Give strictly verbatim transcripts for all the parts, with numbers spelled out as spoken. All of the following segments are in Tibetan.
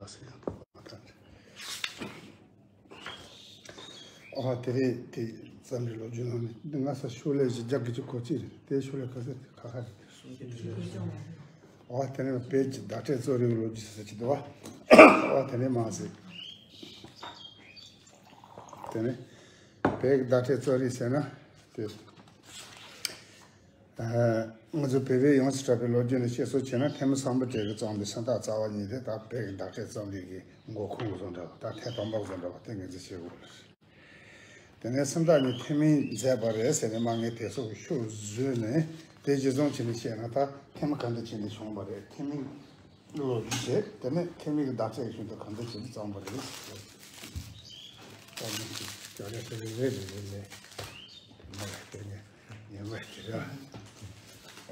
ཟེར་ཡང་དག་པར་མ་ཐག་རེད། ཨ་དེ་རེད། དེ་ཙམ་རེད། ལོ་རྒྱུས་ནང་ནས་འདི་ང་ས་ཤོག་ལྷེ་བཞི་བརྒྱ་དགུ་བཅུ་གོ་གཅིག་རེད། དེ་ཤོག་ལྷེ་ག་ཚོད་ཁ་ཁ་རེད། ཨ་དེ་ནས་བོད་ཀྱི་བརྡ་སྤྲོད་གཙོ་རིག་ལོ་རྒྱུས་ཟེར་གྱི་འདུག་བ། ཨ་དེ་ནས་མ་ཟེར། དེ་ནས་བོད་ཀྱི་བརྡ་སྤྲོད་གཙོ་རིག་ཟེར་ན་དེ། ཨ། ང་ཚོ་བོད་པའི་ཡོངས་སུ་གྲགས་པའི་ལོ་རྒྱུས་ནས་བཤད་སྲོལ་བྱས་ན། ཐོན་མི་སམ་བྷོ་ཊ་གིས་བརྩམས་པའི་ཤིང་རྟ་རྩ་བ་གཉིས་དེ་ད་བོད་ཀྱི་བརྡ་སྤྲོད་རྩོམ་རིག་གི་འགོ་ཁུངས་བཟོ་འདྲ་བ། ད་ཐེངས་དང་པོ་བཟོ་འདྲ་བ་དེ་ངོས་འཛིན་བྱེད་དགོས་རེད། དེ་ནས་སུམ་རྟགས་གཉིས་ཐོན་མིས་མཛད་པ་རེད་ཟེར་ནས་མ་ངས་དེ་ཚོ་གི་ཤུགས་བཟོས་ནས་དེ་གཞི་བཟུང་བྱས་ནས་བཤད་ན། ད་ཐོན་མི་ག་འདྲ་བྱས་ནས་བྱུང་བ་རེད། ཐོན་མི་ལོ་རྒྱུས་བྱས། དེ་ནས་ཐོན་མི་གི་བརྡ་སྤྲོད་ཀྱི་ཤིང་རྟ་ག་འདྲ་བྱས་ནས་བརྩམས་པ་རེད། ད་ནི་ཅིག་ཅོ་རེ་ཧྲེ་རེ་རེ་རེ་རེ་ལས་མ་ལ་དེ་ནས་ཉན་པ་ཞིག་རེད།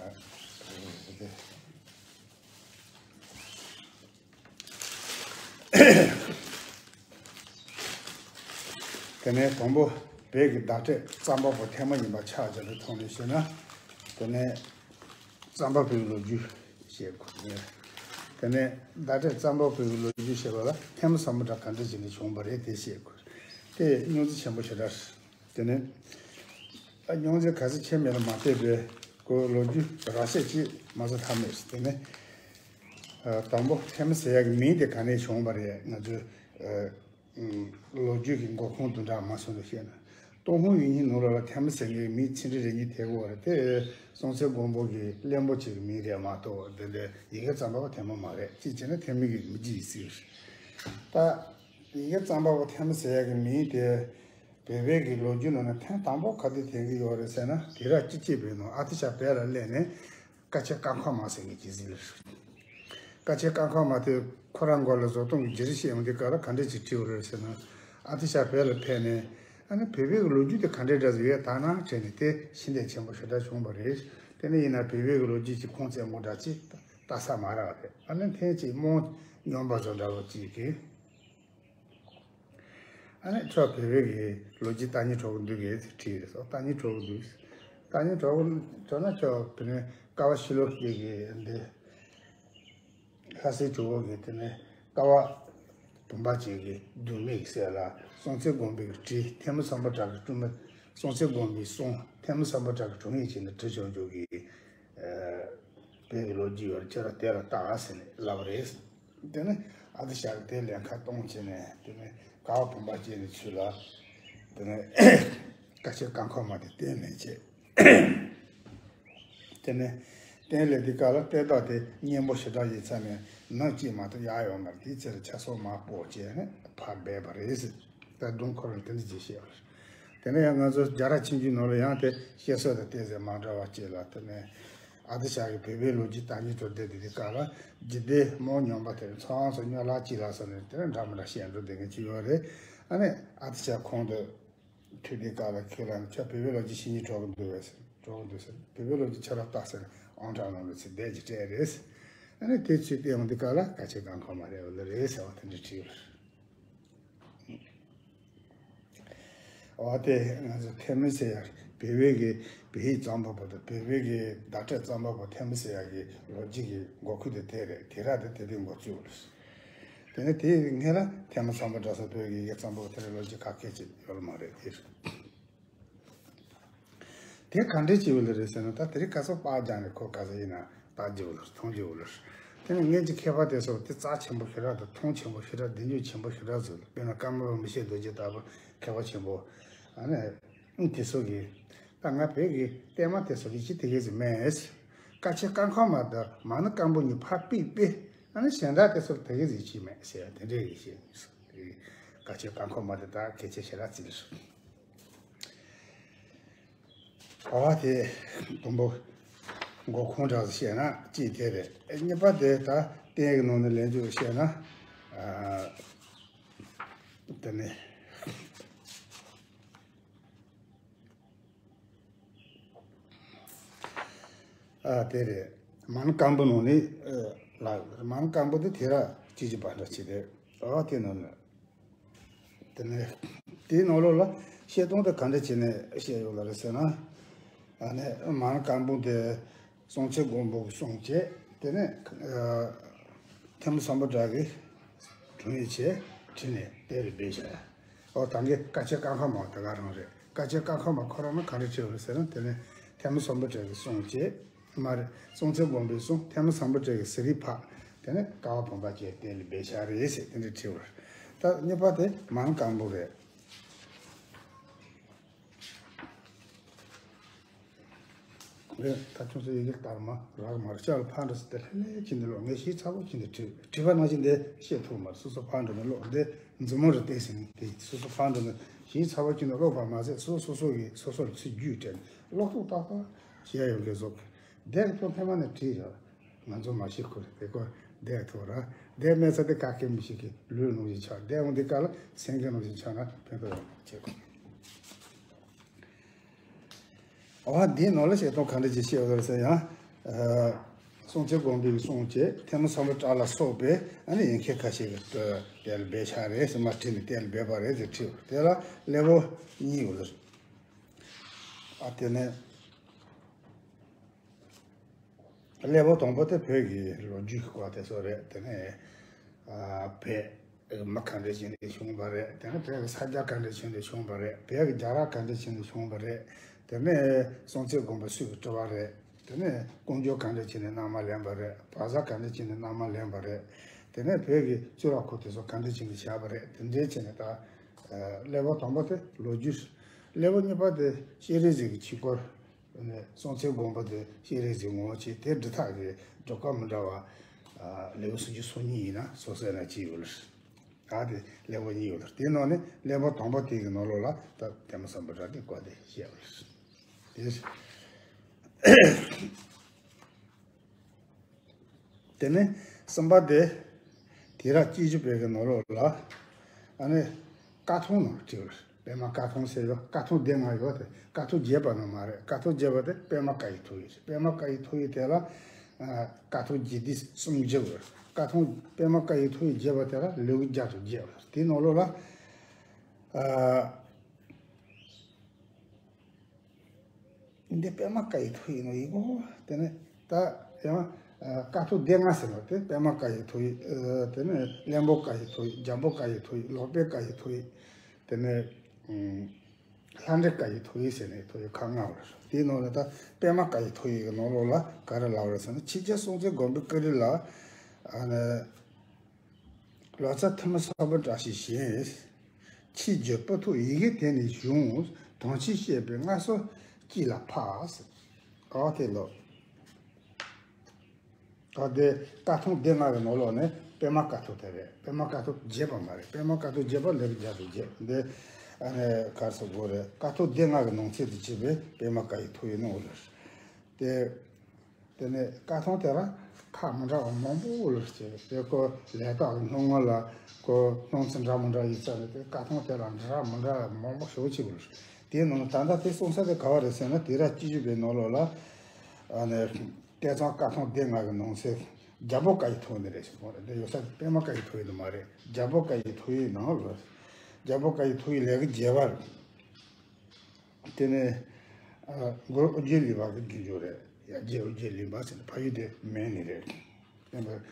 ཨ་རེ་རེ་རེ། དེ་ནས་དང་པོ་བོད་ཀྱི་བརྡ་སྤྲོད་རྩོམ་པ་པོ་ཐོན་མི་ཡིན་པ་ཆ་བཞག་པའི་ཐོག་ནས་བཤད་ན། དེ་ནས་རྩོམ་པ་པོའི་ལོ་རྒྱུས་བཤད་དགོས་རེད། དེ་ནས་བརྡ་སྤྲོད་རྩོམ་པ་པོའི་ལོ་རྒྱུས་བཤད་པ་ལ་ཐོན་མི་སམ་བྷོ་ཊ་ག་འདྲ་བྱས་ནས་བྱུང་བ་རེད་དེ་བཤད་དགོས་རེད། དེ་རྙོག་འཛིང་ཆེན་པོ་ཞེ་དྲག་རེད། དེ་ནས་རྙོག་འཛིང་ག་ཚོད་ཆེ་མེད་ལ་མ་ལྟོས་པའི་ཁོ་ལོ་རྒྱུས་རགས་བཤད་ཅིག་མ་བཟོ་ཐབས་མེད། དེ་ནས་དང་པོ་ཐོན་མི་ཟེར་ཡག་གི་མིང་དེ་ག་ནས་བྱུང་བ་རེད། ང་ཚོས་ལོ་རྒྱུས་ཀྱི་འགོ་ཁུངས་དེ་འདྲ་མ་སོང་དུ་བཤད་ན། ཏུན་ཧོང་ཡུལ་གཉིས་ནང་ལོགས་ལ་ཐོན་མི་ཟེར་མཁན་མི་ཆེ་འབྲིང་རེ་གཉིས་ཐེ་གོ་བ་རེད། དེ་སྲོང་བཙན་སྒམ་པོ་གི་བློན་པོ་གཅིག་གི་མིང་རེད་མ་གཏོགས། དེ་འདྲ་ཡི་གེ་རྩོམ་པ་པོ་ཐོན་མི་མ་རེད། གཅིག་བྱས་ན་ཐོན་མི་གི་མི་རྒྱུད་ཡིན་སྲིད་རེད། ད་ཡི་གེ་རྩོམ་པ་པོ་ཐོན་མི་ཟེར་ཡག་གི་མིང་དེ་བོད་པའི་གི་ལོ་རྒྱུས་ནང་ནས་ཐེངས་དང་པོ་ག་དུས་ཐོན་གྱི་ཡོད་རེད་ཟེར་ན། དུས་རབས་བཅུ་གཅིག་པའི་ནང་ཨ་ཏི་ཤ་བོད་ལ་སླེབས་ནས་ཀ་ཆེན་སྐར་མ་མ་ཟེར་མཁན་ཅིག་ཟིག་ལ། ཀ་ཆེན་སྐར་མ་དེ་ཁོ་རང་མགོ་ལ་བཟོ་སྟངས་ཀྱི་བརྗེ་རེས་བྱས་ཡོང་དུས་སྐབས་ལ་ག་འདྲ་ཅིག་བྲིས་པ་རེད་ཟེར་ན། ཨ་ཏི་ཤ་བོད་ལ་ཕེབས་ནས། ཨ་ནི་བོད་པའི་གི་ལོ་རྒྱུས་དེ་ག་འདྲའི་འདྲ་ཟིག་ཡོད་ད་ན་དྲན་ནས་དེ་ཤེས་འདོད་ཆེན་པོ་ཞེ་དྲག་བྱུང་བ་རེད། དེ་ནས་ཡིན་ན་བོད་པའི་གི་ལོ་རྒྱུས་ཀྱི་ཁུངས་བཙན་པོ་འདྲ་ཅིག་ལྟ་ས་མ་རག་པས། ཨ་ནི་ཐེངས་གཅིག་རྨོ་སྨྱོན་པ་ཚོ་འདྲ་བོ་ཅིག་གིས། ཨ་ནི་ཁྱོད་བོད་པའི་གི་ལོ་རྒྱུས་ལྟ་སྙིང་བྲོ་གི་འདུག་གས་ཟེར་དྲིས་རེད་སོ། ལྟ་སྙིང་བྲོ་གི་འདུག་ལྟ་སྙིང་བྲོ་གི་བྲོ་ན་ཁྱོད་དེ་ནས་ཀ་བ་ཤི་ལོ་ཀེ་གི་འདི་ལྷ་སའི་ཇོ་བོ་གི་དེ་ནས་ཀ་བ་བུམ་པ་ཅན་གྱི་མདོ་སྨད་ཀྱི་སྲས་ལ་སྲོང་བཙན་སྒམ་པོའི་གི་བྲིས། ཐོན་མི་སམ་བྷོ་ཊ་གི་སྤྲུལ་མི། སྲོང་བཙན་སྒམ་པོའི་གསུང་ཐོན་མི་སམ་བྷོ་ཊ་གི་དྲུང་ཡིག་བྱས་ནས་བྲིས་ཆོག་ཆོག་གི་བོད་ཀྱི་ལོ་རྒྱུས་ཡོད་རེད། ཁྱོད་རང་དེ་ལ་ལྟ་ཟེར་ནས་ལབ་པ་རེད། དེ་ནས་ཨ་ཏི་ཤ་གིས་དེ་ལན་ཁ་གཏོང་བྱས་ནས། དེ་ནས་ཀ་བ་བུམ་པ་ཅན་གྱི་ཚུལ་ལ། དེ་ནས་ཀ་ཆེན་སྐར་མ་དེ་བསྟན་ལེན་བྱས། དེ་ནས་བསྟན་ལེན་དེ་ག་ལ་བསྟན་བདག་དེ་གཉན་པོ་ཞེ་དྲག་ཡིན་ཙང་ནས་ནག་གཅིག་མ་གཏོགས་ཡག་ཡོད་མ་རེད། དེའི་ཚེ་ལ་ཆ་སོགས་མར་སྤོས་བྱས་ནས་ཕར་སྦས་པ་རེད་ཟེར། ད་སྒྲུང་ཁོ་རང་དེ་འདྲ་ཅིག་བཤད་པ་རེད། དེ་ནས་ཡང་ང་ཚོ་རྒྱ་ར་ཆོས་འབྱུང་ནང་ལ་ཡང་དེ་བཤད་སྲོལ་དང་དེ་ཚོ་མ་འདྲ་བ་ཅིག་ལ། དེ་ནས་ཨ་ཏི་ཤ་གིས་བོད་པའི་ལོ་རྒྱུས་ལྟ་སྙིང་བྲོ་བསྡད་དེ། དེ་ག་ལ་རྒྱུད་སྡེ་རྨོ་སྨྱོན་པ་དེ་ཚོའང་སོ་སྨྱོ་ལག་གཅིག་ལ་སོགས་ནས་དེ་འདྲ་འདྲ་མི་འདྲ་བཤད་འགྲོ་བསྡད་མཁན་ཅིག་ཡོད་རེད། ཨ་ནི་ཨ་ཏི་ཤ་ཁོང་དུ་ཐུག་དུས་སྐབས་ལ་ཁྱོད་ལ་ཁྱོད་བོད་པའི་ལོ་རྒྱུས་ཤེས་སྙིང་བྲོ་གི་འདུག་བས་ཟེར། བྲོ་གི་འདུག་ཟེར། བོད་པའི་ལོ་རྒྱུས་ཁྱོད་རང་ལྟ་ཟེར། ཨང་གྲངས་ནང་ལ་ཚིག་དེ་ཅིག་སྤྲད་རེད། ཨ་ནི་དེ་ཚུར་བསྟན་ཡོང་དུས་སྐབས་ལ་ཀ་ཆེན་སྐར་མ་རེད་འོ་ལེ་རེད་ཟེར་བ་དེ་འདྲ་བྲིས་ཡོད་རེད། འོ་དེ་ང་ཚོ་ཐོན་མི་ཟེར་ཡག་བོད་པའི་གི་བོད་ཡིག་རྩོམ་པ་པོ་དང་བོད་པའི་གི་བརྡ་སྤྲོད་རྩོམ་པ་པོ་ཐོན་མི་ཟེར་ཡག་གི་ལོ་རྒྱུས་ཀྱི་འགོ་ཁུངས་དེ་དེ་རེད། དུས་རབས་དེ་དེ་དུས་འགོ་བཙུགས་པ་རེད། དེ་ནས་དེའི་སྔོན་ལ་ཐོན་མི་སམ་བྷོ་ཊ་སོགས་བོད་ཀྱི་ཡི་གེ་རྩོམ་པ་པོ་དེ་འདྲའི་ལོ་རྒྱུས་ཁ་སྐད་ཅིག་ཡོད་མ་རེད། དེ་རེད། དེ་ག་འདྲས་བྱས་པ་ལ་རེད་ཟེར་ན། ད་དེ་རིང་ཁ་སང་པར་རྒྱག་ནས་ཁོ་ག་ཚོད་ཡིན་ན་ལྟ་རྒྱུ་བོ་ལ་མཐོང་རྒྱུ་བོ་ལ། དེ་ནས་སྔོན་གྱི་མཁས་པ་དེ་ཚོ་དེ་རྩ་ཆེན་པོ་ཞེ་དྲག་དང་མཐོང་ཆེན་པོ་ཞེ་དྲག་བདེ་འཇགས་ཆེན་པོ་ཞེ་དྲག་བཟོས། དཔེར་ན་ཀརྨ་པ་མི་ཤེས་རྡོ་རྗེ་ལྟ་བུ་མཁས་པ་ཆེན་པོ། ཨ་ནི་དེ་ཚོ་གིས་ད་ང་བོད་ཀྱི་བསྟན་པ་དེ་ཚོ་ལ་ཅི་དེ་གས་ཟིག་མེད། ཀ་ཆེན་སྐར་མ་དང་མ་ཎི་སྐམ་པོ་གཉིས་ཕར་ཕུད་པས། ཨ་ནི་གཞན་དག་དེ་ཚོ་དེ་གས་ཟིག་ཅི་མེད་ཟེར་དེ་འདྲས་ཡིན་ཞེས། ཀ་ཆེན་སྐར་མ་དེ་ད་གལ་ཆེ་ཞེ་དྲག་ཅིག་རེད། ཨ་དེ་དང་པོ་འགོ་ཁུངས་འདྲ་བཤད་ན་གཅིག་དེ་རེད། གཉིས་པ་དེ་ད་བསྟན་གྱི་ནང་ནས་ལན་རྒྱུ་བཤད་ན། ཨ་དེ་ནས་ཨ་དེ་རེད། མ་ཎི་སྐམ་པོ་ནང་ནས་ལ་མ་ཎི་སྐམ་པོ་དེ་དུས་རབས་བཅུ་བཞི་པ་འདྲ་ཅིག་རེད། ཨ་དེ་ནང་ནས། དེ་ནས་དེའི་ནང་ལོགས་ལ་བཤད་སྟངས་དེ་ག་འདྲ་བྱས་ནས་བཤད་ཡོད་ལ་རེད་ཟེར་ན། ཨ་ནི་མ་ཎི་སྐམ་པོ་དེ་སྲོང་བཙན་སྒམ་པོ་གི་གསུང་བྱས། དེ་ནས་ཨ་ཐོན་མི་སམ་བྷོ་ཊ་གིས་ དྲུང་ཡིག་བྱས་བྲིས་ནས་དེ་ལ་སྦས་བཞག་ཡ། ཨོ་ད་གིན་བཀའ་ཆོས་སྐར་མ་ད་ག་རང་རེད། བཀའ་ཆོས་སྐར་མ་ཁོ་རང་ན་ག་འདྲ་བྲིས་པ་རེད་ཟེར་ན། དེ་ནས་ཐལ་མོ་སམ་བྷོ་ཊ་གི་གསུང་བྱས། མ་རེད། སྲོང་བཙན་སྒམ་པོའི་གསུང་། ཐལ་མོ་སམ་བྷོ་ཊ་གི་ཟུར་ཕར། དེ་ནས་ཀ་བ་བུམ་པ་བཅས་དེ་ལ་སྦས་བཞག་རེད་ཟེར། དེ་འདྲ་བྲིས་པ་རེད། ད་གཉིས་པ་དེ་མན་ཀམ་པོ་རེད། རེད། ད་ཁྱོད་ཚོ་ཡི་གེ་ལྟར་མ་རག་མ་རེད། ལྕགས་ལ་ཕར་འགྲོ་ཟེར་ཏེ་ལྷོད་ལྷོད་བྱས་ནས་ཀློག་ངས་ཞིབ་ཚགས་པོ་བྱས་ནས་བྲིས། བྲིས་པ་ནང་བཞིན་འདི་བཤད་ཐུབ་མ་རེད། སོ་སོ་ཕར་འགྲོ་ནས་ཀློག་འདི་མཛུབ་མོ་རུ་བལྟས་ཟིན་ནས་དེ་སོ་སོ་ཕར་འགྲོ་ནས་ཞིབ་ཚགས་པོ་བྱས་ནས་ཀློག་པ་མ་ཟད། སོ་སོ་སོ་གིས་སོ་སོར་ཚིག་བརྒྱུད་སྤྲད་ནས་ཀློག་ཐུབ་ཏག་ཏག་བྱས་ཡོང་གི་བཟོ་གི། འདི་ཁྱོད་ཕན་མ་ནས་བྲིས་ཡོད། ང་ཚོ་མ་ཤེས་ཁུལ་དེ་ཀོ་བསྡད་ཐུབ་ར། བསྡད་མེད་ཚེ་དེ་ཁ་སྐད་མི་ཤེས་ཀི་ལུས་ནང་བཞིན་ཆགས། བསྡད་འོང་དེ་ཀ་ལ་སེང་གེ་ནང་བཞིན་ཆགས་ན་ཕན་ཐོགས་ཡོད་མ་རེད་ཁོ། ཨ་འདིའི་ནང་ལ་བཤད་སྟངས་ག་འདྲ་ཅིག་བཤད་ཡོད་རེད་ཟེར་ཡང་། ཨ་སྲོང་བཙན་སྒམ་པོའི་གསུང་བྱས། ཐལ་མོ་སམ་བྷོ་ཊ་ལ་སོགས་པའི་ཨ་ནི་ཡན་ཆད་ཁ་ཤས་ཀྱི་དེ་ལ་སྦས་བཞག་རེད་ཟེར། མར་བྲིས་ནས་དེ་ལ་སྦས་པ་རེད་ཟེར་བྲིས་པ་དེ་ལ་ཀླད་པ་གཉིས་ཡོད་རེད། ཨ་དེ་ནས། ཀླད་པ་དང་པོ་དེ་བོད་ཀྱི་ལོ་རྒྱུས་ཀྱི་སྐོར་དེ་ཚོ་རེད། དེ་ནས་ཨ་བོད་མི་ག་འདྲ་བྱས་ནས་བྱུང་བ་རེད། དེ་ནས་བོད་ཀྱི་ས་རྒྱ་ག་འདྲ་བྱས་ནས་བྱུང་བ་རེད། བོད་ཀྱི་རྒྱལ་རབས་ག་འདྲ་བྱས་ནས་བྱུང་བ་རེད། དེ་ནས་སྲོང་བཙན་སྒམ་པོ་སུས་བྲིས་པ་རེད། དེ་ནས་ཀོང་ཇོ་ག་འདྲ་བྱས་ནས་མནའ་མ་ལེན་པ་རེད། བ་ཟ་ག་འདྲ་བྱས་ནས་མནའ་མ་ལེན་པ་རེད། དེ་ནས་བོད་ཀྱི་གཙུག་ལག་ཁང་དེ་ཚོ་ག་འདྲ་བྱས་ནས་བཞག་པ་རེད། དེ་འདྲ་བྱས་ནས་ད་ཀླད་པ་དང་པོ་དེ་ལོ་རྒྱུས། ཀླད་པ་གཉིས་པ་དེ་སྤྱན་རས་གཟིགས་ཀྱི་ཆོས་སྐོར། ནས་སྲོང་བཙན་སྒམ་པོ་དེ་སྤྱན་རས་གཟིགས་ངོ་བོ་ཅིག་དེ་འབྲི་ཐབས་ཀྱི་སྒྲུབ་བཀའ་མི་འདྲ་བ། ཨ་ལེའུ་སུམ་ཅུ་སོ་གཉིས་ཡིན་ན་སོ་སོ་ན་གཅིག་ཡོད་ལ། ཨ་དེ་ཀླད་པ་གཉིས་ཡོད་ལ། དེའི་ནང་ནས་ཀླད་པ་དང་པོ་དེ་གི་ནང་ལོགས་ལ་ད་ཐལ་མོ་སམ་བྷོ་ཊ་དེ་བཀོད་དེ་བཤད་པ་རེད། དེ། དེ་ནས་གསུམ་པ་དེ། དུས་རབས་བཅུ་བཞི་པའི་གི་ནང་ལོགས་ལ། ཨ་ནི་བཀའ་ཐང་ནང་བྲིས་པ་རེད། པདྨ་བཀའ་ཐང་ཟེར་ཡོད། བཀའ་ཐང་སྡེ་ལྔ་ཡོད་དེ། བཀའ་ཐང་བརྒྱད་པ་ནང་མ་རེད། བཀའ་ཐང་བརྒྱད་པ་དེ་པདྨ་བཀའ་ཡི་ཐོག་ཡིག་རེད། པདྨ་བཀའ་ཡི་ཐོག་ཡིག་དེ་ལ་ཨ་བཀའ་ཐང་རྒྱས་བསྡུས་གསུམ་བརྒྱབ་ཡོད། བཀའ་ཐང་པདྨ་བཀའ་ཡི་ཐོག་ཡིག་བརྒྱབ་པ་དེ་ལ་ལེའུ་བརྒྱ་དང་བརྒྱད་ཡོད། དེའི་ནང་ལོགས་ལ་ཨ། འདི་པདྨ་བཀའ་ཡི་ཐོག་ཡིག་ནང་ཡིན་གོ། དེ་ནས་ད་ཡང་ཨ་བཀའ་ཐང་སྡེ་ལྔ་ཟེར་བ་དེ་པདྨ་བཀའ་ཡི་ཐོག་ཡིག་ཨ་དེ་ནས་གླང་པོ་བཀའ་ཡི་ཐོག་ཡིག་རྒྱལ་པོ་བཀའ་ཡི་ཐོག་ཡིག་ལོག་པའི་བཀའ་ཡི་ཐོག་ཡིག་དེ་ནས་ཨ་ལྷ་འདྲེ་བཀའ་ཡི་ཐོག་ཡིག་ཟེར་ནས་ཐོག་ཡིག་ཁག་ལྔ་ཡོད་རེད། དེའི་ནང་ལ་ད་པདྨ་བཀའ་ཡི་ཐོག་ཡིག་གི་ནང་ལོགས་ལ་ག་རེ་ལབ་རེད་ཟེར་ན། ཆོས་རྒྱལ་སྲོང་བཙན་སྒམ་པོའི་སྐུ་རིང་ལ་ཨ་ནི། ལོ་ཙཱ་ཐལ་མོ་སམ་བྷོ་ཊ་ཞེས་བྱ། ཆོས་བརྒྱུད་སྤུ་ཐོག་ཡི་གེ་དེ་ནས་བྱུང་། དོན་ཆེན་བཤད་པའི་སྔ་སོར་གཅིག་ལ་ཕབ་ཟེར། ཨོ་དེ་ལོ། ཨོ་དེ་བཀའ་ཐང་སྡེ་ལྔ་གི་ནང་ལོགས་ནས་པདྨ་བཀའ་ཐང་དེ་རེད། པདྨ་བཀའ་ཐང་བརྒྱད་པ་མ་རེད། པདྨ་བཀའ་ཐང་བརྒྱད་པ་ལེའུ་བརྒྱ་དང་བརྒྱད་འདི་ཨ་ནི་ག་རེ་ཟེར་དགོས་རེད། བཀའ་ཐང་སྡེ་ལྔ་གི་ནང་ཚན་དུ་བྱས་པའི་པདྨ་བཀའ་ཡི་ཐོག་ཡིག་ནང་ལོགས་རེད། དེ། དེ་ནས་བཀའ་ཐང་དེ་ལ་ཁག་མི་འདྲ་བ་མང་པོ་ཡོད་ལ། དེ་ཁོ་ལས་རྟགས་ཀྱི་སྣང་ངོ་ལ་ཁོ་སྣང་ཚུལ་འདྲ་མི་འདྲ་ཡོད་ས་རེད། དེ་བཀའ་ཐང་དེ་ལ་འདྲ་མི་འདྲ་མང་པོ་ཞེ་པོ་ཅིག་ཡོད་ལ། དེའི་ནང་ནས་ད་ལྟ་དེ་གསུང་ས་དེ་ག་བ་རེད་ཟེར་ན། དུས་རབས་བཅུ་བཞི་པའི་ནང་ལོགས་ལ་ཨ་ནི་བསྟན་རྩ་བཀའ་ཐང་སྡེ་ལྔ་གི་ནང་གསེས་རྒྱལ་པོ་བཀའ་ཡི་ཐོག་ནས་རེད་ཟེར་གོ་རེད། འདི་ཡོད་ས་དེ་པདྨ་བཀའ་ཡི་ཐོག་ཡིན་ནི་མ་རེད། རྒྱལ་པོ་བཀའ་ཡི་ཐོག་ཡིག་ནང་ལོགས། རྒྱལ་པོ་བཀའ་ཡི་ཐོག་ཡིག་ལེའུ་བརྒྱད་པ་རེད། དེ་ནས་ཨ་མགུར་ཨོ་རྒྱན་ལེའུ་པ་གི་རྒྱུད་འཇུག་རེད། ཡ་རྒྱལ་ཨོ་རྒྱན་ལེའུ་པ་ཟེར་ནས་ཕ་ཡུལ་དེ་མོན་ནས་རེད། དེ་ནས་རྒྱལ་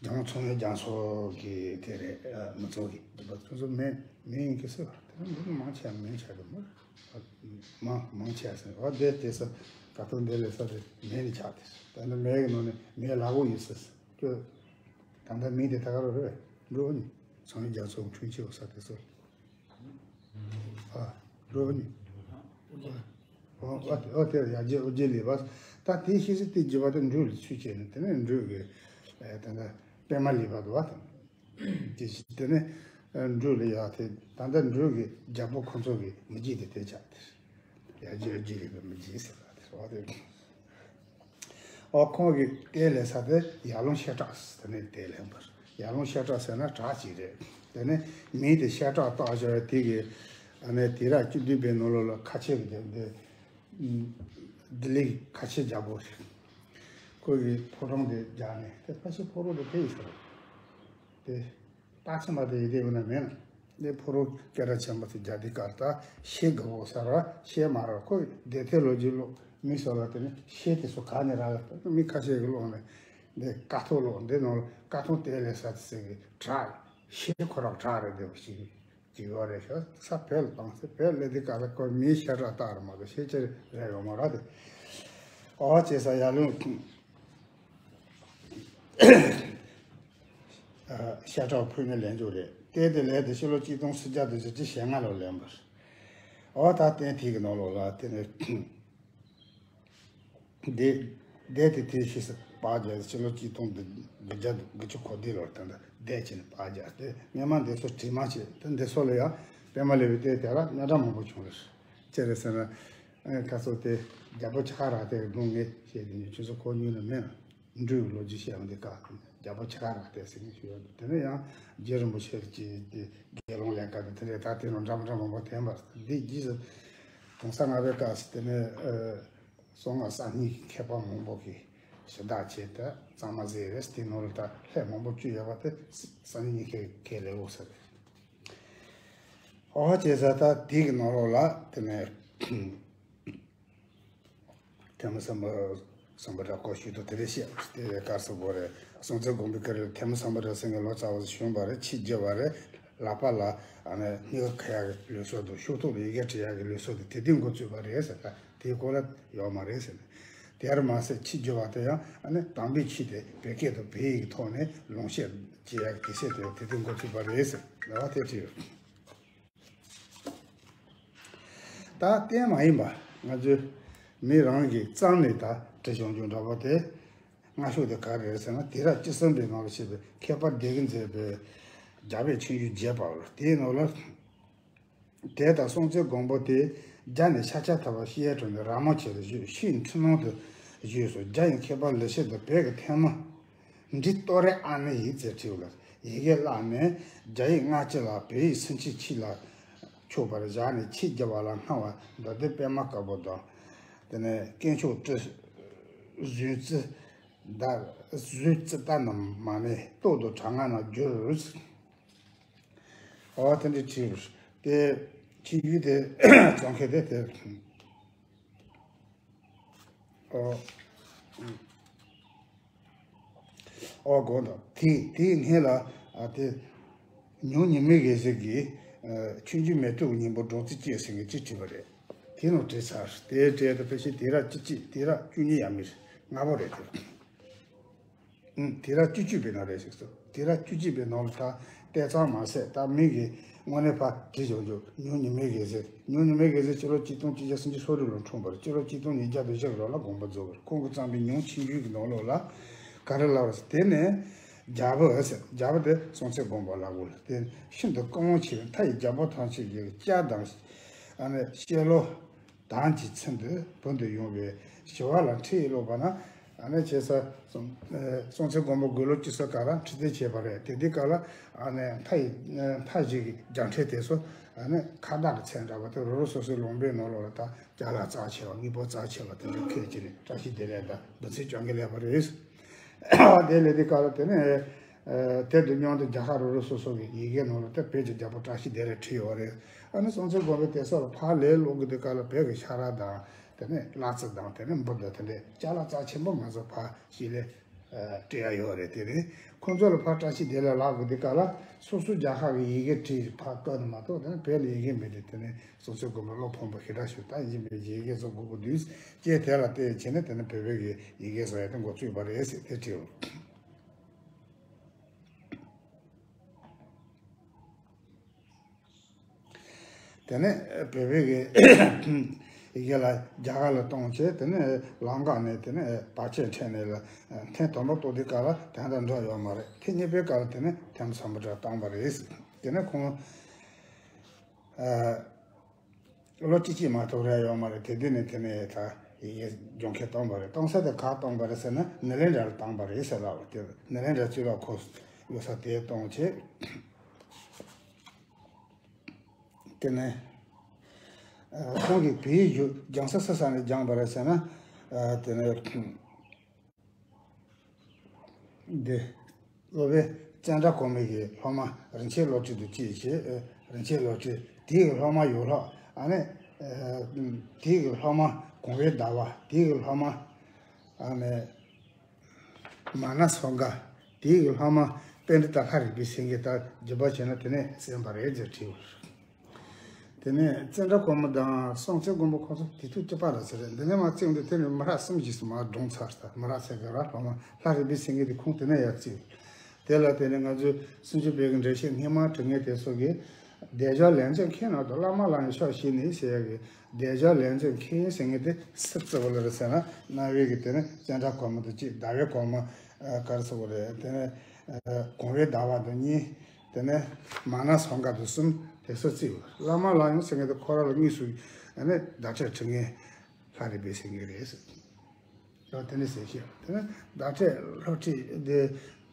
དབང་ཚངས་དབྱངས་རྒྱ་མཚོ་གི་དེ་རེད། ཨ་མི་ཚོ་གི་རྒྱུད་པ་སོ་སོ་མོན་མོན་ཡིན་གི་ཟེར་བ་དེ་ནས་འདི་མང་ཆེ་བ་མོན་ཆགས་འདུག་མ་རེད། མང་མང་ཆེ་བ་ཟེར་བ་དེ་དེ་ས་ཀ་ཏོ་འདི་ལས་ས་དེ་མོན་ནས་ཆགས་དེ། ད་ནི་མོན་གི་ནང་ནས་མོན་ལ་གོ་ཡིན་ཟེར་ཁྱོད་ད་ལྟ་མིང་དེ་ད་ག་རོ་རེད་འགྲོ་ནི་ཚངས་དབྱངས་རྒྱ་མཚོ་འཁྲུན་ཆེ་བ་ས་དེ་སོ། ཨ། འགྲོ་ནི། ཨོ་ཨོ་དེ་ཨོ་དེ་ཡ་རྒྱལ་ཨོ་རྒྱལ་ལེའུ་པ། ད་དེའི་ཤེས་ཚིག་དེ་བརྒྱུད་པ་དེ་འབྲུག་ལ་ཚུད་བྱས་ནས། དེ་ནས་འབྲུག་གི་ཨེ་ད་ལྟ་པདྨ་ལེའུ་པ་འདུག་བ་དང་། དེ་བཞིན་དེ་ནས་ཨ་འབྲུག་ལ་ཡ་དེ་ད་ལྟ་འབྲུག་གི་རྒྱལ་པོ་ཁོ་ཚོ་གི་མི་རྒྱུད་དེ་དེ་ཆགས་དེ། ཡ་རྒྱལ་ཨོ་རྒྱལ་ལེའུ་པའི་མི་རྒྱུད་ཟེར་བ་དེ་རེད་བ་དེ། ཨོ་ཁོང་གི་དེ་ལས་ས་དེ་ཡར་ཀླུང་བཤད་གྲྭ་ཟེར་ནས་དེ་ལས་པར། ཡར་ཀླུང་བཤད་གྲྭ་ཟེར་ན་གྲྭ་ཅིག་རེད། དེ་ནས་མིང་དེ་བཤད་གྲྭ་བཏགས་བྱས་དེ་གི་ཨ་ནི་དུས་རབས་བཅུ་བདུན་པའི་ནང་ལོགས་ལ་ཁ་ཆེ་གི་དེ་འདི་ལྡི་ལི་གི་ཁ་ཆེ་རྒྱལ་པོ་རེད། ཁོ་གི་ཕོ་བྲང་དེ་རྒྱག་ནས་དེ་ཕ་ཤི་ཕོ་རོ་དེ་དེ་ཡིན་ཟེར། དེ། རྟགས་ཆེན་པ་དེ་ཡི་དེ་འོ་ན་མེད་ན། འདི་ཕོ་རོ་སྐད་གྲགས་ཆེན་པོ་དེ་རྒྱ་དེ་ཀར་ད་ཤེ་གི་འོ་ས་ར་ཤེ་མ་ར་ཁོ་དེ་ཐེ་ལོ་ཇི་ལོ་མི་སོ་ལ་དེ་ནི་ཤེ་དེ་སོ་ག་ནས་ར་ལ་ད་མི་ཁ་ཤས་ཀྱི་ལོག་ནས་ འདི་ཀ་ཐོག་ལོག་འདི་ནང་ཀ་ཐོག་དེ་ལས་ས་ཟེར་གི་བྲག་ཤེལ་ཁོ་རང་བྲག་རེད། འདི་བ་ཞིག་ཅིག་ཡོད་རེད་ཤག་ས་བོད་ལ་བཏང་ཚེ་བོད་ལ་འདི་ག་ལ་ཁོ་མིའི་ཤ་ཁྲག་བཏགས་རེད་མ་གཏོགས་ཤེལ་ཅི་རེད་ཡོད་མ་རེད་དེ། ཨོ་བྱས་ས་ཡར་ལུང་ཤ་ཁྲག་ཕུལ་ནས་ལེན་རྒྱུ་རེད། དེ་དེ་ལས་དེ་ཕྱི་ལོ་གཅིག་སྟོང་ཁྲི་བརྒྱ་དང་བཞི་བཅུ་ཞེ་ལྔ་ལོ་ལེན་པ་རེད། ཨོ་ད་རྟེན་དེ་གི་ནང་ལོགས་ལ་དེ་ནས། དེ་དེ་དེ་དེ་ཤི་ས་བག་རྒྱག་ཕྱི་ལོ་གཅིག་སྟོང་དགུ་བརྒྱ་དགུ་བཅུ་གོ་བདུན་ལོར་དེ་འདྲ་བསྡད་ཕྱིན་བག་རྒྱག་སྟེ་སྔོན་མ་འདི་ཚོ་བྲིས་མ་བྱས་དེ་འདི་ཚོ་ལ་ཡང་པད་མ་ལེབ་བི་བལྟས་དེ་ལ་གནའ་གྲངས་མང་པོ་བྱུང་རེད། ཅི་རེད་ཟེར་ན། ཨེ་ཁ་སོ་དེ་རྒྱལ་པོ་ཆ་ག་ར་དེ་དགོངས་ངེས་བཤད་དེ་ནི་ཁྱོད་ཚོ་གོ་མྱོང་ནི་མེད་ན། འབྲུག་ལོ་རྒྱུས་བཤད་པ་འདི་ག་རྒྱལ་པོ་ཆ་ག་ར་དེ་ཟེར་ནས་ཞུ་ཡོད་འདུག་དེ་ནས་ཡང་རྗེ་རིན་པོ་ཆེ་གི་དེ་དགེ་སློང་ལས་ཀ་དེ་དེ་འདྲའི་ད་དེ་ནང་འདྲ་མི་འདྲ་མང་པོ་བསྟན་པ་འདི་རྗེས་སུ་གོང་ས་ལྔ་པའི་སྐབས་སུ་དེ་ནས་ཨ་གསང་སྔགས་གསར་རྙིང་མཁས་པ་མང་པོ་གིས་ཞུ་དག་བྱས་ཏེ་གཙང་མ་ཟེར་རེད། དེ་ནང་ལ་ད་ལྷ་མང་པོ་བཅུག་ཡོད་པ་དེ་གསར་རྙིང་མཁས་མཁས་ལེའུ་ཟེར། ཨོ་བྱས་ཙང་ད་དེ་གི་ནང་ལོགས་ལ་དེ་ནས་ཐོན་མི་སམ་བྷོ་ཊ་སྐོར་ཞུ་དོ་དེ་རེད་བཤད་དེ་རེད། དཀར་སོ་བོ་རེད། སྲོང་བཙན་སྒམ་པོའི་སྐབས་རེད། ཐོན་མི་སམ་བྷོ་ཊ་ཟེར་མཁན་ལོ་ཙཱ་བ་ཞིག་བྱོན་པ་རེད། ཆིག་བརྒྱད་པ་རེད། ལག་པ་ལ་ཨ་ནི་སྨྱུ་གུ་ཁ་ཡག་གི་ལུགས་སྲོལ་དང་ཤོག་ཐོག་ལ་ཡི་གེ་འབྲི་ཡག་གི་ལུགས་སྲོལ་དེ་དེ་དུས་འགོ་བཙུགས་པ་རེད་ཟེར། ད་དེའི་སྐོར་ལ་ཡོད་མ་རེད་ཟེར་ནས། དེར་མ་ཟད་ཆིག་བརྒྱད་པ་དེ་ཡང་ཨ་ནི་དམ་པའི་ཆོས་དེ་བོད་སྐད་དང་བོད་ཡིག་གི་ཐོག་ནས་ལུང་བཤད་བྱེད་ཡག་གི་དེ་ཚོ་དེ་དེ་དུས་འགོ་བཙུགས་པ་རེད་ཟེར། ལ་བ་དེ་བྲིས་ཡོད། ད་གཏན་མ་ཡིན་པ་ང་ཚོའི་མི་རང་གིས་བརྩམས་ནས་ད་བྲིས་བྱུང་རྒྱུ་འདྲ་པོ་དེ། སྔ་ཤོས་དེ་ག་རེ་རེད་ཟེར་ན། དུས་རབས་བཅུ་གསུམ་པའི་ནང་ལ་བྱས་པའི་མཁས་པ་སྡེ་དགུས་མཛད་པའི་རྒྱལ་བའི་ཆོས་འབྱུང་རྒྱས་པ་ལ། དེའི་ནང་ལ་དེ་ལྟར་སྲོང་བཙན་སྒམ་པོ་དེ་རྒྱ་ནས་ཤཱཀྱ་ཐུབ་པ་ཤི་ཡའི་དྲུང་ནས་ར་མོ་ཆེ་ལ་བཞུགས། ཤིང་འཕྲུལ་སྣང་དུ་བཞུགས་སོ། རྒྱ་ཡི་མཁས་པ་ལི་ཤི་དང་བོད་ཀྱི་ཐོན་མི་འབྲི་ཏོ་རེ་ཨ་ནི་ཡིག་ཚད་ཁྲིད་ལ་ཡི་གེ་བཀླགས་ནས་རྒྱ་ཡིག་སྔ་ཕྱི་ལ་བོད་ཡིག་སུམ་ཅུ་ཕྱེད་ལ་ཕྱོགས་པར་བཞག་ནས་ཆིག་བརྒྱ་པ་ལ་སྔ་བ་མདོ་སྡེ་པད་མ་དཀར་པོ་དང་། དེ་ནས་དཀོན་མཆོག་སྤྲུལ་བཟོད་རྩེ་ཟླ་བཟོད་རྩེ་ལྟ་རྣམས་མ་ནས་རྟོགས་དང་དྲག་སྔགས་རྣམས་བསྒྱུར། ཨོ་དེ་འདྲ་བྲིས། དེ་ཆིག་བརྒྱད་དེ་རྩོམ་མཁན་དེ་དེ། ཨོ། ཨོ་དགོངས་དག་དེ་དེའི་སྔོན་ལ་ཨ་དེ་ཉུང་ཉི་མའི་དགེ་ཟེར་གྱིས་ཨ་ཆོས་འབྱུང་མེ་ཏོག་གི་སྙིང་པོ་སྦྲང་རྩི་བཅས་ཟེར་མཁན་ཅིག་བྲིས་པ་རེད། དེ་ནང་བྲིས་ཚར། དེའི་གྲས་དུ་ཕལ་ཆེར་དུས་རབས་བཅུ་གཅིག་དུས་རབས་བཅུ་གཉིས་ཡས་མས་སྔ་པོ་རེད་དེ། ཨང་། དུས་རབས་བཅུ་གཅིག་པའི་ནང་རེད་ཟེར་སོང་། དུས་རབས་བཅུ་གཅིག་པའི་ནང་ལ་ད་བལྟས་ཙང་མ་ཟད་ད་མི་གིས་དངོས་གནས་ཕར་བྲིས་བྱུང་རྒྱུ། ཉུང་ཉི་མའི་དགེ་ཟེར། ཉུང་ཉི་མའི་དགེ་ཟེར་སྤྱི་ལོ་གཅིག་སྟོང་གཅིག་བརྒྱ་སུམ་ཅུ་སོ་དྲུག་ལོར་འཁྲུངས་པ་རེད། སྤྱི་ལོ་གཅིག་སྟོང་ཉིས་བརྒྱ་དོན་བཞི་གི་ལོ་ལ་དགོངས་པ་རྫོགས་པ་རེད། ཁོང་གིས་བརྩམས་པའི་ཉུང་ཆིག་བརྒྱད་ཀྱི་ནང་ལོགས་ལ་ག་རེ་ལབ་རེད་ཟེར། དེ་ནས་རྒྱལ་པོ་ཟེར། རྒྱལ་པོ་དེ་སྲོང་བཙན་སྒམ་པོ་ལབ་དགོས་ལ། དེ་ཤིན་ཏུ་སྐུ་ངོ་ཆེ་བའི་མཐའ་ཡི་རྒྱལ་པོ་ཐམས་ཅད་ཀྱི་སྐྱབས་དང་ཨ་ནི་སྤྱི་ལོ་དང་གི་ཚུལ་དུ་བོད་དུ་ཡོང་བའི་ཞི་བ་ལྷ་ཁྲིད་ཀློག་པ་ན། ཨ་ནི་བྱས་ཙང་སྲོང་བཙན་སྒམ་པོ་དགུང་ལོ་བཅུ་གསུམ་སྐབས་ལ་ཁྲི་སྟོན་བྱས་པ་རེད། དེ་དུས་སྐབས་ལ་ཨ་ནི་མཐའ་ཡི་མཐའ་བཞི་གི་རྒྱལ་ཕྲན་དེ་ཚོ་ཨ་ནི་ཁ་བརྡ་གི་མཚན་འདྲ་པོ་དེ་རོ་རོ་སོ་སོའི་ལུང་པའི་ནང་ལོགས་ལ་ད་ཅ་ལག་རྩ་ཆེ་བ་དངོས་པོ་རྩ་ཆེ་བ་དེ་འདྲ་ཁྱེར་བྱས་ནས་བཀྲ་ཤིས་བདེ་ལེགས་དང་འབུལ་ཚིག་བྱ་གི་ལས་པ་རེད། དེ་ལས་དེ་སྐབས་ལ་དེ་ནས་དེ་དུས་མཉམ་དུ་རྒྱལ་ཁབ་རོ་རོ་སོ་སོ་གི་ཡི་གེ་ནང་ལ་དེ་བོད་ཀྱི་རྒྱལ་པོ་བཀྲ་ཤིས་བདེ་ལེགས་བྲིས་ཡོད་རེད། ཨ་ནི་སྲོང་བཙན་སྒམ་པོའི་དེ་སོགས་ལ་ཕར་ལས་ཀློག་གི་དུས་སྐབས་ལ་བོད་ཀྱི་ཤ་ར་དང་དེ་ནས་གླ་རྩི་དང་དེ་ནས་འབུ་དང་དེ་འདྲའི་ཅ་ལག་རྩ་ཆེན་པོ་ང་ཚོ་ཕར་ཞིག་ལས་སྤྲད་ཡ་ཡོད་རེད། དེ་རེད། ཁོང་ཚོ་ལ་ཕར་བཀྲ་ཤིས་བདེ་ལེགས་ལབ་དགོས་དུས་སྐབས་ལ་སོ་སོའི་རྒྱལ་ཁབ་ཀྱི་ཡི་གེ་བྲིས་ཕར་བཀོད་ནས་མ་གཏོགས་དེ་ནས་བོད་ལ་ཡི་གེ་མེད་དུས་དེ་ནས་སྲོང་བཙན་སྒམ་པོ་བློ་ཕམ་པོ་ཞེ་དྲག་བྱུང་། ད་ཡིན་པའི་ཡི་གེ་བཟོ་དགོས་པ་དུས་ཀྱེ་དེ་ལ་བལྟས་བྱས་ནས་དེ་ནས་བོད་པའི་གི་ཡི་གེ་བཟོ་ཡ་དེ་འགོ་བཙུགས་པ་རེད་ཟེར་དེ་བྲིས། དེ་ནས་བོད་པའི་གི་ཡི་གེ་ལ་རྒྱ་གར་ལ་གཏོང་བྱས། དེ་ནས་ལམ་ཁ་ནས་དེ་ནས་བར་ཆད་འཕྲད་ནས་ལ་ཐེངས་དང་པོ་གཏོང་དུས་སྐབས་ལ་དེ་འདྲ་འགྲོ་ཡོད་མ་རེད། ཐེངས་གཉིས་པའི་སྐབས་ལ་དེ་ནས་ཐོན་མི་སམ་བྷོ་ཊ་བཏང་བ་རེད། དེ་ནས་ཁོང་ཨ་ལོ་གཅིག་གཅིག་མ་གཏོགས་རེད་ཡོད་མ་རེད། དེ་དུས་ནས་དེ་ནས་ད་ཡི་གེ་སྦྱོང་མཁན་བཏང་བ་རེད། གཏོང་ས་དེ་ག་བཏང་བ་རེད་ཟེར་ན་ནཱ་ལེནྡྲ་ལ་བཏང་བ་རེད་ཟེར་ལབ་པ་དེ། ནཱ་ལེནྡྲ་གཙུག་ལག་ཁང་ཡོད་ས་དེ་གཏོང་བྱས། དེ་ནས་ཨ་ཁོང་གིས་བོད་ཡིག་སྦྱོང་སྦྱང་ས་སུ་ས་ནས་སྦྱངས་པ་རེད་ཟེར་ན། ཨ་དེ་ནས་འདི་སློབ་དཔོན་ཙནྡྲ་གོ་མི་གི་སློབ་མ་རིན་ཆེན་བློ་གྲོས་དང་བཅས་བྱས། ཨ་རིན་ཆེན་བློ་གྲོས་དེའི་སློབ་མ་ཡོད་ལྷག་ཨ་ནི་ཨ་དེའི་སློབ་མ་གོང་བུའི་ཟླ་བ། དེའི་སློབ་མ་ཨ་ནི་ མ་ན་སོ་ག་དེའི་སློབ་མ་པཎྜི་ཏ་ལྷ་རིག་པའི་སེང་གེ་དང་བརྒྱུད་པ་བྱས་ན་དེ་ནས་གསན་པ་རེད་ཅེས་བྲིས་པ་རེད། དེ་ནས་ཙནྡྲ་གོང་མ་དང་སྲོང་བཙན་སྒམ་པོ་ཁོང་ཚོ་དེ་དུས་གཅིག་པ་ལ་ཟེར་རེད། འདི་ནས་མར་བརྩིས་འདི་དེ་ནས་མི་རབས་གསུམ་བཞི་སུ་མར་བགྲངས་ཚར་ད། མི་རབས་ཚེ་ག་ར་སློབ་མ་ལྷ་རིག་པའི་སེང་གེ་དེ་ཁོང་དེ་ནས་ཡར་བརྩིས། དེ་ལ་དེ་ནས་ང་ཚོས་སུམ་ཅུ་པའི་གི་འགྲེལ་བཤད་སྔས་མ་བྲིས་མཁན་དེ་ཚོ་གིས་བདེ་སྦྱོར་ལན་ཚྭ་མཁན་ནང་དུ་བླ་མ་ལ་ཡང་ཕྱག་བྱས་ནས་ཟེར་ཡ་གི་བདེ་སྦྱོར་ལན་ཚྭ་མཁན་ཟེར་མཁན་དེ་སུ་བརྩི་བ་ལ་རེད་ཟེར་ན། རྣ་བའི་གི་དེ་ནས་ཙནྡྲ་གོང་མ་དང་གཅིག་ཟླ་བའི་གོང་མ་ག་རེ་ཟེར་བ་རེད། དེ་ནས་གོང་བའི་ཟླ་བ་དང་གཉིས། དེ་ནས་མ་ན་སོ་ག་དང་གསུམ། དེ་ཚོ་བརྩིས་པ། བླ་མ་ལ་ཡང་ཟེར་མཁན་དེ་ཁོ་རང་ལ་དངོས་སུ་ཨ་ནི་བརྡ་སྤྲོད་བྱེད་མཁན་ལྷ་རིག་པའི་སེང་གེ་རེད་ཟེར། ཡང་དེ་ནས་ཟེར་ཤེས། དེ་ནས་བརྡ་སྤྲོད་སློབ་ཁྲིད་དེ་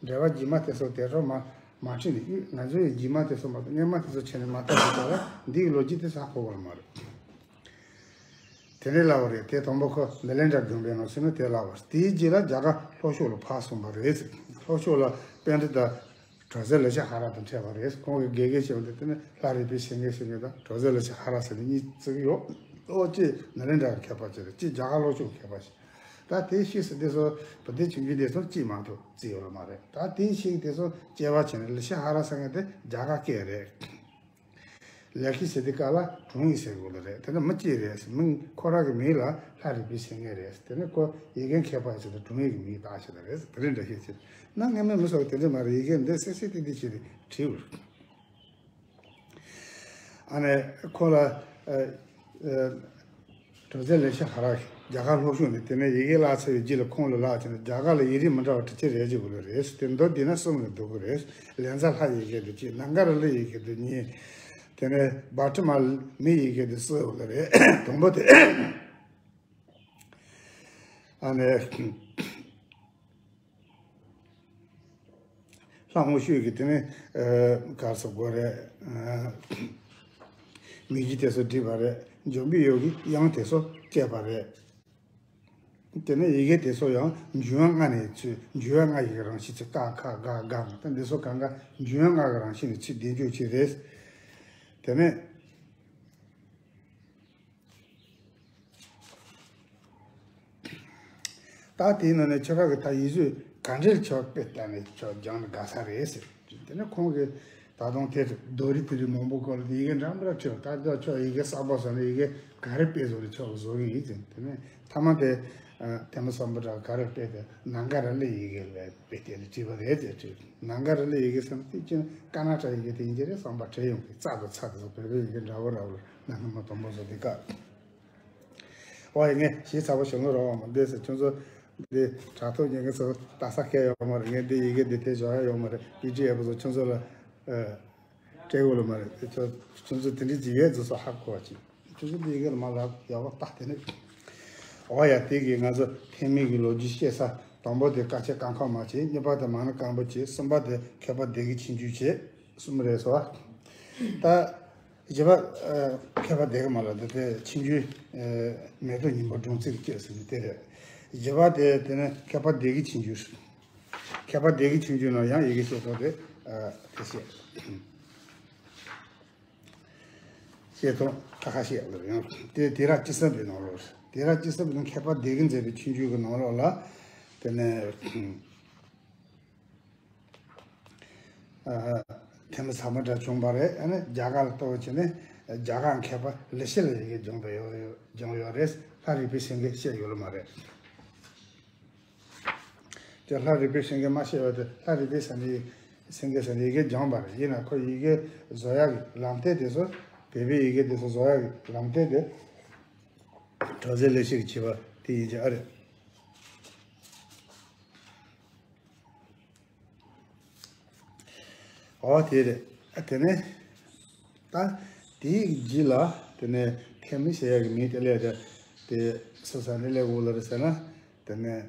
འགྲེལ་པ་རྗེས་མ་དེ་ཚོ་དེ་ཚོ་མ་མ་ཁྲིད་ནས་ང་ཚོའི་རྗེས་མ་དེ་ཚོ་མ་གཏོགས་སྔས་མ་དེ་ཚོ་བྱས་ནས་མ་བལྟས་པ་ལ་འདི་གི་ལོ་རྒྱུས་དེ་ཧ་གོ་གི་མ་རེད། དེ་ནས་ལབ་པ་རེད། དེ་དང་པོ་ཁོ་ནཱ་ལེནྡྲ་དགོན་པའི་ནང་སོང་ནས་དེ་ལབ་པ་རེད། དེའི་རྗེས་ལ་རྒྱ་གར་ལྷོ་ཕྱོགས་ལ་ཕར་སོང་བ་རེད། ལྷོ་ཕྱོགས་ལ་པཎྜི་ཏ་གྲུབ་རྩལ་ལེགས་བཤད་ཧ་ར་དང་འཕྲད་པ་རེད། ཁོང་གི་དགེ་རྒན་བྱས་པ་དེ་དེ་ནས་ལྷ་རིག་པའི་སེང་གེ་ཟེར་མཁན་དང་གྲུབ་རྩལ་ལེགས་བཤད་ཧ་ར་ཟེར་ནས་གཉིས་བརྩི་གི་ཡོད། ཨོ་གཅིག་ནཱ་ལེནྡྲ་གི་མཁས་པ་ཅིག་རེད། གཅིག་རྒྱ་གར་ལྷོ་ཕྱོགས་མཁས་པ་ཞིག་ད་དེའི་ཕྱིས་སུ་དེ་ཚོ་བོད་དོན་ཆུང་ཆུང་དེ་ཚོ་གཅིག་མ་གཏོགས་བརྩི་ཡོད་ལ་མ་རེད། ད་དེའི་ཕྱིས་དེ་ཚོ་དཔྱད་པ་བྱས་ནས་ལེགས་བཤད་ཧ་ར་ཟེར་མཁན་དེ་རྒྱ་གར་སྐད་རེད། ལེགས་བཤད་ཟེར་དུས་སྐབས་ལ་དྲུང་ཡིག་ཟེར་དགོས་ལ་རེད། དེ་ནི་མི་གཅིག་རེད། མིང་ཁོ་རང་གི་མིང་ལ་ལྷ་རིག་པའི་སེང་གེ་རེད། དེ་ནི་ཁོ་ཡི་གེ་མཁས་པ་ཞིག་དང་དྲུང་ཡིག་གི་མིང་བཏགས་ཤིག་རེད། དེ་རིང་འདྲ་ཞིག་བྱས་ན་སྔ་མོ་མི་སོགས་དེ་འདྲ་མ་རེད། ཡི་གེ་འདི་སེ་སེ་ཏི་ཏི་བྱས་ཏེ་བྲིས་པ་རེད། ཨ་ནི་ཁོ་ལ་ཨ་ཨ་གྲུབ་རྩལ་ལེགས་བཤད་ཧ་ར་རྒྱ་གར་ལྷོ་ཕྱོགས་ནས་དེ་ནས་ཡི་གེ་བརླགས་ཚར་བའི་རྗེས་ལ་ཁོང་ལ་ལབ་བྱས་ན་རྒྱ་གར་ལ་ཡིག་རིགས་མི་འདྲ་བ་དྲུག་ཅུ་རེ་གཅིག་ཡོད་ལ་རེད། དེ་མདོར་བསྡུས་ན་གསུམ་ལ་འདུ་གི་རེད། ལེ་ཚན་ལྷ་ཡི་ཡི་གེ་དེ་གཅིག་ནཱ་ག་ར་ལའི་ཡི་གེ་དེ་གཉིས། དེ་ནས་བྷ་ཊ་མ་མིའི་ཡི་གེ་དེ་གསུམ་ཡོད་ལ་རེད། དང་པོ་དེ་ཨ་ནི། ལྷ་དབང་ཕྱུག་གིས་དེ་ནས་ཨ་ག་རེ་ཟེར་དགོས་རེད། ཨ་མི་རྒྱུད་དེ་ཚོ་བསྒྲིགས་པ་རེད། འཇམ་པའི་དབྱངས་ཀྱིས་དབྱངས་དེ་ཚོ་བསྐྱེད་པ་རེད། དེ་ནས་ཡི་གེ་དེ་ཚོ་ཡང་འབྱུང་བ་ལྔ་ནས་ཚུར། འབྱུང་བ་ལྔ་ཡི་རང་བཞིན་ཚུར། ཀ་ཁ་ག་ག་ང་ད་འདི་ཚོ་གང་ག་འབྱུང་བ་ལྔ་གི་རང་བཞིན་ནས་ཚུར་གདེང་འཇོག་བྱས་རེད། དེ་ནས། ད་དེའི་ནང་ནས་ཁྱོད་རང་གིས་ད་ཡིག་གཟུགས་ག་འདྲས་ཁྱོད་དཔེ་བལྟས་ནས་ཁྱོད་སྦྱངས་ནས་དགའ་ས་རེད་ཟེར། དེ་ནས་ཁོང་གིས་ད་དུང་དེ་རྡོ་རིང་དེ་རིང་མང་པོ་སྐོར་ལ་ཡི་གེ་འདྲ་མི་འདྲ་བྲིས། ད་ལྟ་ཁྱོད་ཡི་གེ་གསར་པ་བཟོ་ནས་ཡི་གེ་ག་རེ་དཔེ་བཟོ་ནས་ཁྱོད་བཟོ་གི་ཡིན་ཟེར། དེ་ནས་མཐའ་མ་དེ་ཨ་ཐེ་མུ་སམ་བྷུ་ཊ་ག་རེ་དཔེ་དེ་ནཱ་ག་ར་ལའི་ཡི་གེ་ལ་དཔེ་དེ་ལ་བྲིས་པ་རེད་ཟེར་བྲིས། ནཱ་ག་ར་ལའི་ཡི་གེ་ཟེར་ན་དེ་ཅི་ཀར་ནཱ་ཊ་ཡི་གེ་དེ་ཡིན་གྱི་རེད། བསམ་པ་བྲལ་ཡོང་གི། ཙ་དང་ཚ་དེ་ཚོ་བོད་པའི་ཡི་གེ་འདྲ་བོ་འདྲ་བོ་ལ་ནང་མ་དང་པོ་བཟོ་དེ་སྐབས། ཨོ་ཡ། ངས་ཞིབ་ཚགས་པོ་ཞུ་ལོ་རོགས་མ་འདས་ཟེར། ཁྱོད་ཚོ་འདི་དྲ་ཐོག་ཉན་མཁན་ཚོ་ལྟ་ས་ཁེལ་ཡོད་མ་རེད། ངས་འདི་ཡི་གེ་འདི་དེ་བཞག་ཡ་ཡོད་མ་རེད། པི་ཌི་ཨེཕ་ཚོ་ཁྱོད་ཚོ་ལ་ཨ་སྤྲད་དགོས་ལོ་མ་རེད། དེ་ཁྱོད་ཁྱོད་ཚོ་དེ་འདྲའི་ཅིག་ཡོད་ཚོ་སོ་ཧ་གོ་བ་ཅིག་ཁྱོད་ཚོ་འདི་ཡི་གེ་ལ་མ་ལབ་ཡག་པོ་ལྟ། དེ་ནི་ཨོ་ཡ། དེ་གིས་ང་ཚོ་ཐེག་དམན་གྱི་ལོ་རྒྱུས་བཤད་ས། དང་པོ་དེ་དཀའ་ཆེན་སྐར་ཁུང་མ་བྱས། གཉིས་པ་དེ་མ་ཎི་སྐམ་པོ་བྱས། གསུམ་པ་དེ་མཁས་པ་སྡེ་དགེ་ཆོས་འབྱུང་བྱས། གསུམ་རེད་སོ། ད་བཞི་པ་ཨ་མཁས་པ་སྡེ་དགེ་མ་ལ་འདི་དེ་ཆོས་འབྱུང་ཨ་མེ་ཏོག་སྙིང་པོ་སྦྲང་རྩིར་སྐྱེས་ཟེར་ནི་དེ་རེད། བཞི་པ་དེ་དེ་ནི་མཁས་པ་སྡེ་དགེ་ཆོས་འབྱུང་། མཁས་པ་སྡེ་དགེ་ཆོས་འབྱུང་ནང་ཡང་ཡི་གེ་བཤད་སྟངས་དེ་ཨ་དེ་བཤད། བཤད་སྟངས་ཁ་ཁ་བཤད་ལ་ཡང་དེ་དེ་ར་ཅི་བསམ་པའི་ནང་ལོགས། དེ་ར་ཅི་བསམ་པའི་ནང་མཁས་པ་སྡེ་དགེ་མཛད་པའི་ཆོས་འབྱུང་གི་ནང་ལོགས་ལ་དེ་ནི། ཨ་ཐེ་མུ་སམ་བྷུ་ཊ་བྱུང་བ་རེད། ཨ་ནི་རྒྱ་གར་ལ་གཏོགས་བྱས་ནས་རྒྱ་གར་མཁས་པ་ལེགས་བཤད་ལ་ཡི་གེ་སྦྱངས་པ་ཡོད་ཡོད་སྦྱངས་ཡོད་རེད། ལྷ་རིག་པའི་སེང་གེ་བཤད་ཡོད་ལ་མ་རེད། དེ་ལྷ་རིག་པའི་སེང་གེ་མ་བཤད་ཡོད་དེ། ལྷ་རིག་པའི་སེང་གེ་སེང་གེ་ཟེར་ནས་ཡི་གེ་སྦྱངས་པ་རེད། ཡིན་ན་ཁོ་ཡི་གེ་བཟོ་ཡག་གི་ལམ་སྟོན་དེ་ཚོ། བོད་པའི་ཡི་གེ་དེ་ཚོ་བཟོ་ཡག་གི་ལམ་སྟོན་དེ་གྲུབ་རྩལ་ལེགས་བཤད་ཀྱིས་བྱས་པ་དེ་ཡིན་གྱི་ཨ་རེད། ཨོ་དེ་རེད། ཨ་དེ་ནས་ད་དེའི་རྗེས་ལ་དེ་ནས་ཐེག་དམན་ཟེར་ཡག་གི་མིང་དེ་སླེབས་ཏེ། དེ་སུ་ས་ནས་སླེབས་ཡོད་ལ་རེད་ཟེར་ན། དེ་ནས་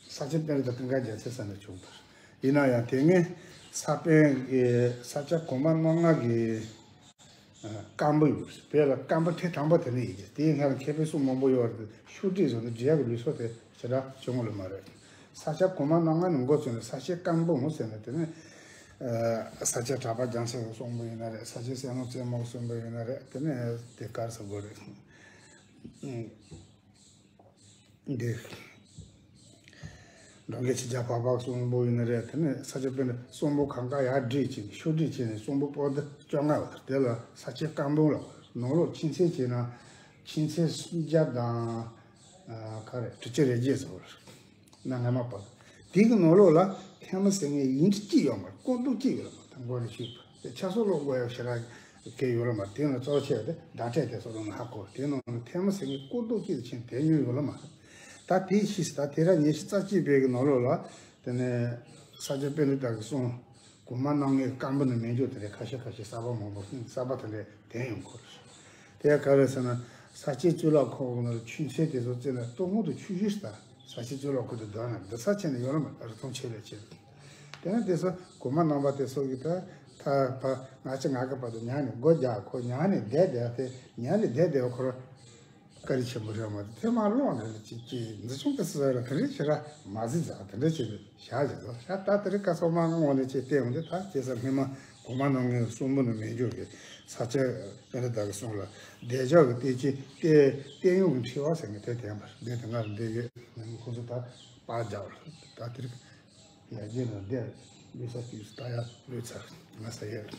ས་སྐྱ་པཎྜི་ཏ་ཀུན་དགའ་རྒྱལ་མཚན་ས་ནས་བྱུང་བ་རེད། ཡིན་ན་ཡང་དེ་སྔའི་ས་པཎ་གྱི་ས་སྐྱ་གོང་མ་རྣམ་ལྔ་གི་སྐམ་པོ་ཡོད་རེད། བོད་ལ་སྐམ་པོ་ཐེངས་དང་པོ་དེ་ནས་ཡིན་གྱི། དེའི་སྔ་ལ་མཁས་པའི་གསུང་མང་པོ་ཡོད་རེད། ཤོག་དྲིལ་བཟོ་ནས་འབྲི་ཡག་གི་ལུགས་སྲོལ་དེ་ཞེ་དྲག་བྱུང་བ་ལ་མ་རེད། ས་སྐྱ་གོང་མ་རྣམ་ལྔ་ནས་འགོ་བཙུགས་ནས་ས་སྐྱ་སྐམ་པོ་ངོ་ཟེར་ནས། དེ་ནས་ཨ་ས་སྐྱ་གྲགས་པ་རྒྱལ་མཚན་གྱི་གསུང་པོ་ཡིན་ན་རེད། ས་སྐྱ་བསོད་ནམས་རྩེ་མོ་གསུང་པོ་ཡིན་ན་རེད། དེ་ནས་དེ་གར་ས་དགོས་རེད། འདི། འབྲོང་རྒན་ཆོས་རྒྱལ་འཕགས་པ་གསུམ་པོ་ཡིན་ན་རེད། དེ་ནས་ས་སྐྱ་པཎྜི་ཏ་གསུམ་པོ་གང་ག་ཡར་བསྒྲིགས་བྱས་ནས་ཕྱོགས་སྒྲིག་བྱས་ནས་གསུམ་པོ་པོ་ཏི་བཅོ་ལྔ་བ་དེ་ལ་ས་སྐྱ་བཀའ་འབུམ་ལ་ནང་ལོགས་ཆོས་ཚན་བྱས་ན་ཆོས་ཚན་སུམ་བརྒྱ་དང་ག་རེ་དྲུག་ཅུ་རེ་བརྒྱད་ཟེར་བ་རེད། གནའ་སྔ་མ་པ་དེ་གི་ནང་ལོགས་ལ་ཐལ་མོ་ཟེར་མཁན་ཡིན་གཅིག་ཡོད་མ་རེད། སྐུ་མདོག་གཅིག་ཡོད་མ་རེད། ད་མགོ་ནས་ཤུས་པ་དེ་ཆ་སོགས་ཀློག་དགོས་ཡག་ཞེ་དྲག་གི་ཡོད་ལ་མ་རེད། དེ་ནང་གཙོ་ཆེ་བ་དེ་བརྡ་སྤྲོད་དེ་སོགས་ལ་ཧ་གོ། དེ་ནང་ནས་ཐལ་མོ་ཟེར་མཁན་སྐུ་མདོག་གཅིག་ལས་ཕྱིན་དེ་ཉུང་ཡོད་ལ་མ་རེད། ད་དེའི་ཕྱིས་སུ་ད་དེ་རབས་ཉི་ཤུ་རྩ་གཅིག་པའི་གི་ནང་ལོགས་ལ་དེ་ནས་ས་སྐྱ་པཎྜི་ཏ་གི་གསུང་གོང་མ་རྣམ་ལྔའི་བཀའ་འབུམ་ནས་མི་འགྱུར་དེ་འདྲའི་ཁ་ཤས་ཁ་ཤས་གསར་པ་མང་པོ་གསར་པ་དེ་འདྲའི་དེ་ཡོང་གི་རེད། དེ་ག་རེ་ཟེར་ན་ས་སྐྱའི་གཙུག་ལག་ཁང་གི་ནང་ལ་ཆོས་ཚན་དེ་ཚོ་བརྩིས་ན་སྟོད་ཧོང་དུ་ཆོས་གཞིས་ལྟ། ས་སྐྱའི་གཙུག་ལག་ཁང་དུ་སྡོད་ན་འདི་ས་ཆེ་ནས་ཡོད་ལ་མ་རེད། རིགས་མཐོང་ཆེ་ལས་ཆེ། དེ་ནས་དེ་ཚོ་གོང་མ་རྣམ་པ་དེ་ཚོ་གིས་ད་ད་ཕ་ང་ཅི་ང་གི་བར་དུ་ཉལ་ནས་སྒོ་རྒྱག་ཁོ་ཉལ་ནས་བསྡད་བསྡད་དེ་ཉལ་ནས་བསྡད་བསྡད་ཁོ་ར་བཀའ་དྲིན་ཆེན་པོ་རེད་མ་རེད། དེ་མ་ཀློག་ནས་ཅིག་ཅིག་འཛིན་སྐྱོང་དེ་སུ་ར་དེ་རིང་ཕྱི་ར་མ་གཟིགས་ཟ་དེ་འདྲ་བྱས་ནས་བཞག་བཞག་ཟ་ཤ་ད་དེ་རིང་ཁ་སང་མ་དངོས་ནས་ཅིག་བལྟས་འོང་དུས་ད་ཁྱེད་ས་སྔོན་མ་གོང་མ་རྣམ་ལྔའི་གསུང་འབུམ་ནས་མི་འགྱུར་གྱི་ས་སྐྱ་པཎྜི་ཏ་གི་གསུང་ལ་བདེ་འཇགས་ཀྱི་བསྟན་བཅོས་བསྟན་བསྟན་གཡོག་གི་འཁྲི་བ་ཟེར་མཁན་དེ་བསྟན་པ་རེད། དེ་དེ་སྔར་འདས་ཡོད་ནས་ཁོང་ཚོ་ད་པར་རྒྱག་རེད། ད་དེ་རིང་ཡར་རྒྱས་ལ་བསྡད་ལུས་ས་དུས་སུ་ད་ཡར་ལུས་ཚར་ང་ས་ཡོད།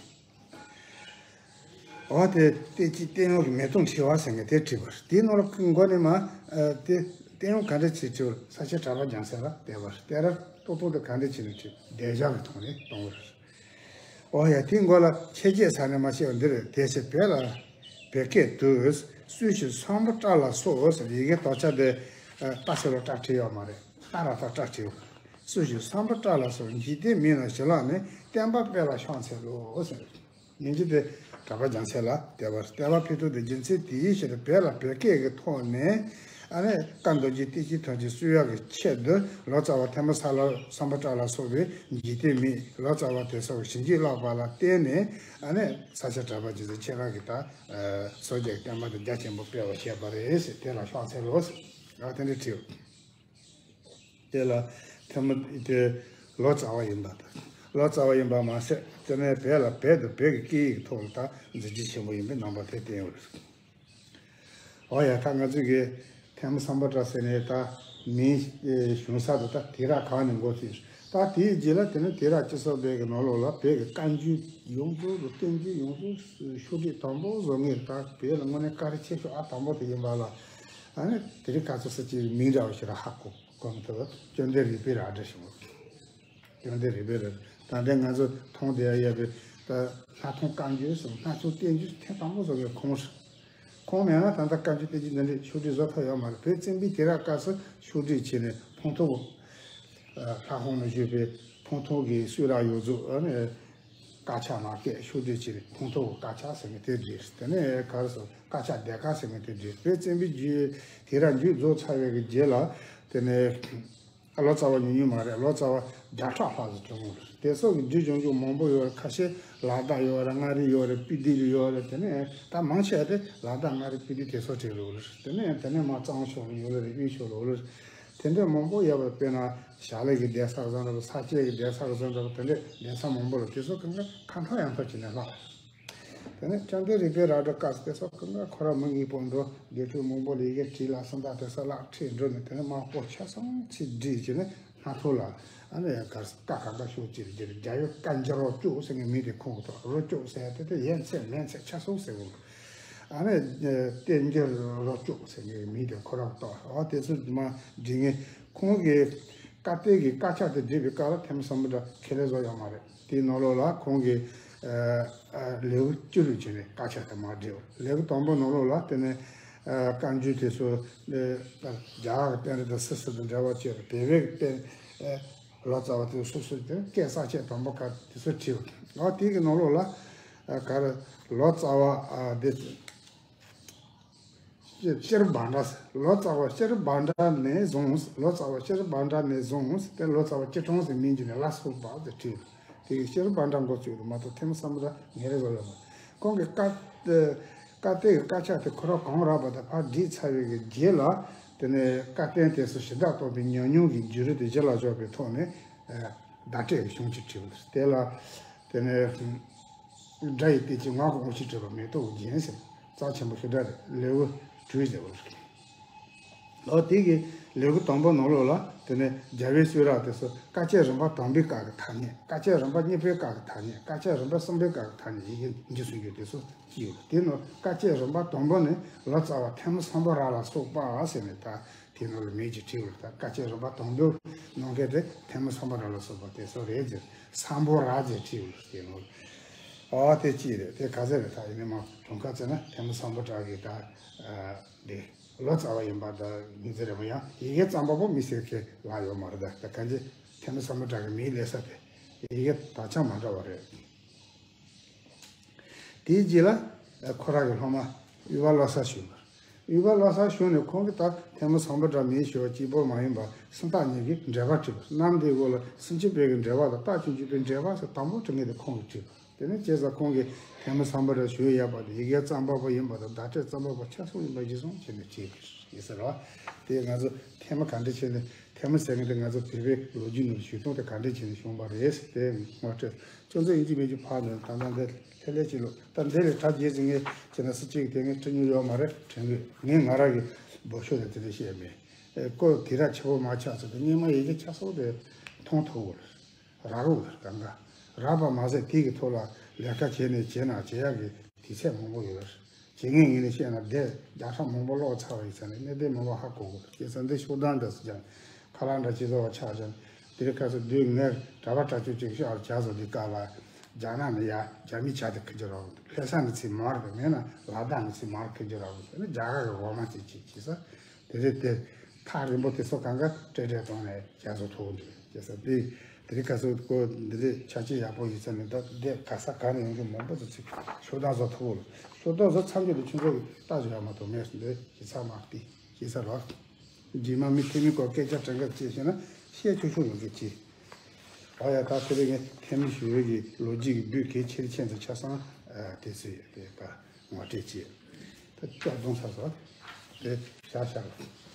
འོ་དེ་བསྟན་བཅོས་བསྟན་གཡོག་གི་མེ་ཏོག་འཁྲི་བ་ཟེར་མཁན་དེ་བྲིས་པ་རེད། དེའི་ནང་ལ་མགོ་ནས་མ་དེ་བསྟན་གཡོག་ག་འདྲ་བྱས་བྲིས་པ་རེད། ས་སྐྱ་གྲགས་པ་རྒྱལ་མཚན་ལ་བསྟན་པ་རེད། དེ་ར་ཏོག་ཏོག་དེ་ག་འདྲ་བྱས་ནས་བྲིས་བདེ་འཇགས་ཀྱི་ཐོག་ནས་གཏོང་བ་རེད། འོ་ཡ་དེའི་མགོ་ལ་ཆེ་རྒྱས་ས་ནས་མ་བཤད་པ་འདི་རེད། དེ་ཕྱིར་བོད་ལ་བོད་སྐད་དུ་སུ་ཞིག་སམ་བྷོ་ཊ་ལ་སོགས་ཟེར་ཡི་གེ་དོག་ཆ་དེ་ཏ་ཞབས་ཀྱུ་ཏྲ་བྲིས་ཡོད་མ་རེད། ཏ་ར་ཏ་ཏྲ་བྲིས་ཡོད། སུ་ཞིག་སམ་བྷོ་ཊ་ལ་སོགས་འཇིག་རྟེན་མི་རྣམས་ཞི་ལྷག་ནས། བསྟན་པ་སྤེལ་ལ་ཕྱག་འཚལ་ལོ་ཟེར། མིང་གཅིག་དེ་གྲགས་པ་རྒྱལ་མཚན་ལ་བསྟན་པ་བསྟན་པ་ཕུལ་ཐུབ་དེ་རྒྱུ་མཚན་དེའི་ཕྱིར་བོད་ལ་བོད་སྐད་ཀྱི་ཐོག་ནས་ཨ་ནི་བཀའ་མདོ་རྒྱུད་བསྟན་བཅོས་ཐམས་ཅད་སུས་ཡག་གི་ཆེད་དུ་ལོ་ཙཱ་བ་ཐལ་མོ་སཱ་ལ་སམ་བྷོ་ཊ་ལ་སོགས་པའི་འཇིག་རྟེན་མི་ལོ་ཙཱ་བ་དེ་ཚོ་གི་ཞིབ་འཇུག་བཀླགས་པ་ལ་བརྟེན་ནས་ཨ་ནི་ས་སྐྱ་གྲགས་པ་རྒྱལ་མཚན་ཁྱེད་རང་གིས་ད་སངས་རྒྱས་ཀྱི་བསྟན་པ་འདི་རྒྱ་ཆེན་པོ་སྤེལ་བར་བྱེད་པ་རེད་ཟེར། དེ་ལ་ཕྱག་འཚལ་ལོ་ཟེར། ཨ་དེ་འདྲ་བྲིས། དེ་ལ་ཐལ་མོ་དེ་ལོ་ཙཱ་བ་ཡིན་པ་དང་། ལོ་ཙཱ་བ་ཡིན་པ་མ་ཟད་དེ་ནས་བོད་ལ་བོད་དང་བོད་ཀྱི་སྐད་ཡིག་ཐོག་ལ་ད་མཛད་རྗེས་ཆེན་པོ་ཡིན་པའི་རྣམ་པ་དེ་བསྟན་ཡོད་རེད། འོ་ཡ་ད་ང་ཚོས་ཀྱི་ཐལ་མོ་སམ་བྷོ་ཊ་ཟེར་ནས་ད་མིང་བྱུང་ས་དེ་ད་དུས་རབས་གང་ནས་འགོ་ཚུགས། ད་དེའི་རྗེས་ལ་དེ་ནས་དུས་རབས་བཅུ་གསུམ་པའི་གི་ནང་ལོགས་ལ་བོད་ཀྱི་བཀའ་འགྱུར་ཡོངས་རྫོགས་ལ་བསྟན་འགྱུར་ཡོངས་རྫོགས་ཕྱོགས་སྒྲིག་དང་པོ་བཟོ་མཁན་ད་བོད་ལ་དངོས་གནས་བཀའ་དྲིན་ཆེ་ཤོས་ཨ་དང་པོ་དེ་ཡིན་པ་ལ། ཨ་ནི་དེ་རིང་ཁ་ཚོ་ས་ཅིག་མིང་འདྲ་བ་ཞིག་ལ་ཧ་གོ་གོ་མི་ཐུབ། བཅོམ་ལྡན་རིག་པའི་རལ་གྲི་ཞེས་པ། བཅོམ་ལྡན་རིག་པའི་རལ་གྲི་ད་ལྟའི་ང་ཚོ་མཐོང་བསྡད་ཡོད་པའི་ད་སྣར་ཐང་བཀའ་འགྱུར་སོགས་སྣར་ཐང་བསྟན་འགྱུར་ཐེངས་དང་པོ་བཟོ་བའི་ཁོང་རེད། ཁོང་མེད་ན་ད་ལྟ་བཀའ་འགྱུར་བསྟན་འགྱུར་འདི་འདྲའི་ཕྱོགས་སྒྲིག་བཟོ་ཐུབ་ཡོད་མ་རེད། བོད་བཙན་པོའི་དུས་རབས་སྐབས་སུ་ཕྱོགས་སྒྲིག་བྱས་ནས་ཕུང་ཐོགས་ལྷ་ཁང་ནང་བཞུགས་པའི་ཕུང་ཐོགས་ཀྱི་གསུང་རབ་ཡོངས་རྫོགས་ཨ་ནི། དཀར་ཆག་མ་སྐད་ཤུགས་སྒྲིལ་བྱས་ནས་ཁོང་ཐོག་གི་དཀར་ཆག་ཟེར་མཁན་དེ་བསྒྲིགས། དེ་ནས་ག་རེ་ཟེར་དཀར་ཆག་སྡེ་དཀར་ཟེར་མཁན་དེ་བསྒྲིགས། བོད་བཙན་པོའི་རྒྱུད་དེ་ར་མཇུག་རྫོགས་ཚར་བའི་གི་རྗེས་ལ་དེ་ནས་ལོ་ཙཱ་བ་ཉུང་ཉུང་མ་རེད། ལོ་ཙཱ་བ་བརྒྱ་ཕྲག་ལྷག་ཙམ་བྱུང་བ་རེད། དེ་སོགས་ཀྱི་བསྒྲིགས་བྱུང་རྒྱུ་མང་པོ་ཡོད་རེད། ཁ་ཤས་ལ་དྭགས་ཡོད་རེད། མངའ་རིས་ཡོད་རེད། སྤི་ཏི་ལ་ཡོད་རེད། དེ་ནས་ད་མང་ཆེ་བ་དེ་ལ་དྭགས་མངའ་རིས་སྤི་ཏི་དེ་སོགས་བྲིས་ཡོད་རེད། དེ་ནས་དེ་ནས་མར་གཙང་ཕྱོགས་ལ་ཡོད་རེད། དབུས་ཕྱོགས་ལ་ཡོད་རེད། དེ་འདྲ་མང་པོ་ཡོད་པ། དཔེར་ན་བྱ་ལས་ཀྱི་གདན་ས་བཟོ་འདྲ་པོ། ས་སྐྱའི་གི་གདན་ས་བཟོ་འདྲ་པོ། དེ་འདྲའི་གདན་ས་མང་པོ་ལ་དེ་ཚོ་གང་ག་ཁ་འཐོར་ཡང་འཐོར་བྱས་ནས་ལྷག་དེ་ནས་བཅོམ་ལྡན་རིག་པའི་རལ་གྲི་སྐབས་སུ་དེ་ཚོ་གང་ག་ཁོ་རང་མི་དངོས་པོ་འགྲོ་དགེ་ཕྲུག་མང་པོ་ལ་ཡི་གེ་བྲིས་ལ་སུམ་རྟགས་དེ་ཚོ་བརླག་ཁྲིད་འགྲོ་ནས། དེ་ནས་མར་སྐོར་ཆ་ཚང་ཅིག་བསྒྲིགས་བྱས་ནས་སྣ་ཐོག་ལ་ཨ་ནི་ཡང་གར་བཀའ་གང་ག་ཤོད་ཅིག་རྒྱལ་རྒྱལ་ཡུམ་བཀའ་འགྱུར་རོ་ཅོག་ཟེར་མཁན་མིང་དེ་ཁོང་གིས་བཏགས། རོ་ཅོག་ཟེར་དེ་དེ་ཡན་ཆད་མན་ཆད་ཆ་ཚང་ཟེར་གོ། ཨ་ནི་བསྟན་འགྱུར་རོ་ཅོག་ཟེར་མཁན་མིང་དེ་ཁོ་རང་བཏགས། འོ་དེ་ཚོ་མར་བྲིས་མཁན་ཁོང་གི་བཀའ་བསྟན་གྱི་དཀར་ཆག་དེ་བསྒྲིགས་པའི་སྐབས་ལ་ཐལ་མོ་སམ་བྷོ་ཊ་ཁས་ལེན་བཟོ་ཡོད་མ་རེད། དེའི་ནང་ལོགས་ལ་ཁོང་གིས་ལེའུ་བཅུ་ལ་བྱས་ནས་དཀར་ཆག་དེ་མར་བསྒྲིགས། ལེའུ་དང་པོའི་ནང་ལོགས་ལ་དེ་ནས་བཀའ་འགྱུར་དེ་ཚོ་རྒྱ་གར་གྱི་པཎྜི་ཏ་སུ་སུ་དང་འབྲེལ་བ་བྱས་པ། བོད་པའི་པཎ་ལོ་ཙཱ་བ་དེ་སོ་སོ་དེ་སྐད་གསར་བཅད་དང་པོ་ཁག་དེ་ཚོ་བྲིས། འོ་དེ་གི་ནང་ལོགས་ལ་ག་རེ་ལོ་ཙཱ་བ་དེ། སྤྱིར་སྤྱིར་བྷ་དྲ། ལོ་ཙཱ་བ་སྤྱིར་བྷ་དྲ་ནས་བཟུང་། ལོ་ཙཱ་བ་སྤྱིར་བྷ་དྲ་ནས་བཟུང་སྟེ། ལོ་ཙཱ་བ་སྤྱིར་བཏང་ཟེར་མིང་བརྗོད་ནས་ལ་སོགས་པ་ཟེར་བྲིས། དེ་གི་སྤྱིར་བྷ་དྲ་འགོ་བཙུགས་མ་གཏོགས་ཐལ་མོ་སམ་བྷོ་ཊ་ཉེ་རེ་བཟོ་ཡོད་མ་རེད། ཁོང་གི་བཀའ་བཀའ་བསྟན་གྱི་དཀར་ཆག་དེ་ཁོ་རང་གང་རག་པ་དང་ཕར་བསྒྲིགས་ཚར་བའི་གི་རྗེས་ལ། དེ་ནས་བཀའ་བསྟན་དེ་ཚོ་ཞིབ་ཕྲ་རྟོགས་པའི་ཉམས་མྱོང་གི་འགྱུར་རིམ་དེ་ཞི་ལ་འཇོག་པའི་ཐོག་ནས་བརྡ་སྤྲོད་ཀྱི་གཞུང་ཅིག་བྲིས་པ་རེད། དེ་ལ་དེ་ནས། སྒྲ་ཡི་བསྟན་བཅོས་ངག་གི་དབང་ཕྱུག་བྲིས་པ་མེ་ཏོག་གི་རྒྱན་ཟེར། རྩ་ཆེན་པོ་ཞེ་དྲག་རེད། ལེའུ་དྲུག་ཟེར་བ་རེད། ཨོ་དེ་གི་ ལེའུ་དང་པོ་ནང་ལོགས་ལ་དེ་ནས་རྒྱལ་བའི་གསུང་རབ་དེ་ཚོ་བཀའ་ཆོས་རིམ་པ་དང་པོའི་སྐབས་ཀྱི་ཐ་སྙད། བཀའ་ཆོས་རིམ་པ་གཉིས་པའི་སྐབས་ཀྱི་ཐ་སྙད། བཀའ་ཆོས་རིམ་པ་གསུམ་པའི་སྐབས་ཀྱི་ཐ་སྙད། ཡི་གེ་འདི་གསུང་རྒྱུ་དེ་ཚོ་ཅི་ཡོད། དེ་ནང་བཀའ་ཆོས་རིམ་པ་དང་པོ་ནི་ལོ་ཙཱ་བ་ཐོན་མི་སམ་བྷོ་ཊ་ལ་སོགས་པ་ཟེར་ནས་ད་དེ་ནང་ལ་མིང་ཅིག་བྲིས་ཡོད། ད་བཀའ་ཆོས་རིམ་པ་དང་པོ་གནང་མཁན་དེ་ཐོན་མི་སམ་བྷོ་ཊ་ལ་སོགས་པ་དེ་ཚོ་རེད་ཟེར། སམ་བྷོ་ཊ་ཟེར་བྲིས་ཡོད་དེ་ནང་། ཨ་དེ་ཅི་རེད། དེ་ག་ཚོད་རེད། ད་ཡིན་ནའི་མ་གྲངས་ཀ་བཙལ་ན་ཐོན་མི་སམ་བྷོ་ཊ་གི་ད་དེ། ལོ་ཙཱ་བ་ཡིན་པ་དང་མིང་ཚིག་རེད་མ། ཡང་ཡི་གེ་རྩོམ་པ་པོ་དམིགས་བསལ་གྱི་ལ་ཡོད་མ་རེད། ད་ད་གང་ཅི་ཐོན་མི་སམ་བྷོ་ཊ་གི་མིང་སླེབས་ས་དེ་ཡི་གེ་དག་ཆ་མ་འདྲ་བ་རེད། དེའི་རྗེས་ལ་ཁོ་རང་གི་སློབ་མ་དབུས་པ་བློ་གསལ་ཞུ་བ། དབུས་པ་བློ་གསལ་ཞུ་ནས་ཁོང་གིས་ད་ཐོན་མི་སམ་བྷོ་ཊ་མིང་ཞུ་བ་གཅིག་པོ་མ་ཡིན་པར་སུམ་རྟགས་གཉིས་ཀྱི་འགྲེལ་པ་བྲིས་པ། གནམ་བདེ་སྒོ་ལ་སུམ་ཅུ་པའི་གི་འགྲེལ་པ་དང་རྟགས་ཆུང་ཆུང་པའི་འགྲེལ་པ་ཟེར་དང་པོ་བྲིས་མཁན་དེ་ཁོང་གིས་བྲིས་པ། དེ་ནས་བྱས་ཙང་ཁོང་གིས་ཐོན་མི་སམ་བྷོ་ཊ་ཞུ་ཡག་པ་དེ་ཡི་གེ་རྩོམ་པ་པོ་ཡིན་པ་དང་བརྡ་སྤྲོད་རྩོམ་པ་པོ་ཆ་གསུམ་ཡིན་པ་གཞི་བཟུང་བྱས་ནས་བྲིས་པ་ཡིན་ཟེར་བ། དེ་ང་ཚོ་ཐོན་མི་ག་འདྲ་བྱས་ནས། ཐོན་མི་ཟེར་མཁན་དེ་ང་ཚོ་བོད་པའི་ལོ་རྒྱུས་ནང་ཞུ་སྟངས་དེ་ག་འདྲ་བྱས་ནས་བྱུང་བ་རེད་ཟེར་དེ་ངོ་སྤྲོད། ཁྱོད་ཚོ་ཡིན་གཅིག་མིན་གཅིག་ཕར་ནས་ད་ལྟ་འདི་ལྷེ་ལྷེ་ཅིག་ལོ། ད་འདི་ལས་གྲ་རྒྱས་ཟིན་ངེས་བྱས་ན་སུ་གཅིག་གིས་དེ་ངས་ཁྲིད་མྱོང་ཡོད་མ་རེད་དྲན་གི། ངས་ང་རང་གི་འབོད་ཤོག་དེ་དེ་འདྲ་བཤད་མེད། ཨེ་ཀོ་དེ་ར་ཆེ་བོ་མ་ཆགས་ཚོད་དེ་སྔོན་མ་ཡི་གེ་ཆ་སོགས་དེ་མཐོང་ཐུབ་བོ་ར་རོ་གང་ག་རག་པ་མ་ཟད་དེ་གི་ཐོག་ལ་ལས་ཀ་བྱས་ནས་བྱས་ན་བྱེད་ཡག་གི་དུས་ཚོད་མང་པོ་ཡོད་ར། བྱེད་ངེས་ངེས་ནས་བཤད་ན་དེབ་བརྒྱ་ཕྲག་མང་པོ་ཀློག་ཚར་བ་ཡིན་ཙང་ནས་གནད་དོན་མང་པོ་ཧ་གོ་དགོས། བྱས་ཙང་འདི་ཤོག་གྲངས་འདྲ་སུ་ཀྱང་ཁ་ལག་འདྲ་ཅི་བཟོ་བ་ཆགས་ཀྱང་དེ་རིང་ཁ་སང་དུས་ངས་གྲྭ་པ་གྲྭ་ཆོས་ཅིག་ཤོག་ཨར་བྱ་བཟོ་དུས་སྐབས་ལ་རྒྱ་ནག་ནས་ཡ་རྒྱ་མི་ཆ་དེ་ཁུར་གྱི་རོགས། ལྷ་ས་ནས་ཚིག་མར་དང་མེད་ན་ལ་དྭགས་ནས་ཚིག་མར་ཁུར་གྱི་རོགས་ཟེར་ནས་རྒྱ་གར་གྱི་འོ་མ་ཅིག་ཅིག་བྱས་ས། དེ་རེད་དེ། ཐག་རིང་པོ་དེ་ཚོ་གང་ག་སྤྲད་སྤྲད་བཏང་ནས་རྒྱ་བཟོ་ཐུབ་འདུག་ཅེས་ཟེར་དེ། དེ་རིང་ཁ་སང་ཁོ་འདི་འདྲའི་ཆ་རྐྱེན་ཡག་པོ་ཡོད་ཚད་ནས་ད་དེབ་ག་ས་ག་ནས་ཡོང་གི་མང་པོ་ཚོ་ཚིག་ཤོག་གྲངས་བཟོ་ཐུབ་བོ། ལ་ཤོག་གྲངས་བཟོ་མཚམས་ཀྱི་དུ་ཁྱོད་ཚོ་གི་ལྟ་བཞག་མ་ཐུབ་མེད་འདི་ཞིག་ཚར་མ་བལྟས་ཞེས་ཟེར་རོ། རྗེས་མ་མི་ཐོན་མི་སྐོར་སྐད་ཆ་དྲན་ག་བྱེད་ཤེས་ན་བཤད་ཆོག་ཆོག་ཡོང་གི་ཅི། ཨ་ཡ་ད་དེ་རིང་ངས་ཐོན་མི་ཞུ་བའི་གི་ལོ་རྒྱུས་ཀྱི་བོད་གལ་ཆེ་རིགས་ཆེན་ཚོ་ཆ་ཚང་དེ་ཚོ་ཡོད་དེ་ད་ངོ་སྤྲོད་བྱས། ད་ལྕགས་རྡུང་ཚར་སོང་། དེ་བཞག་བཞག་ལ།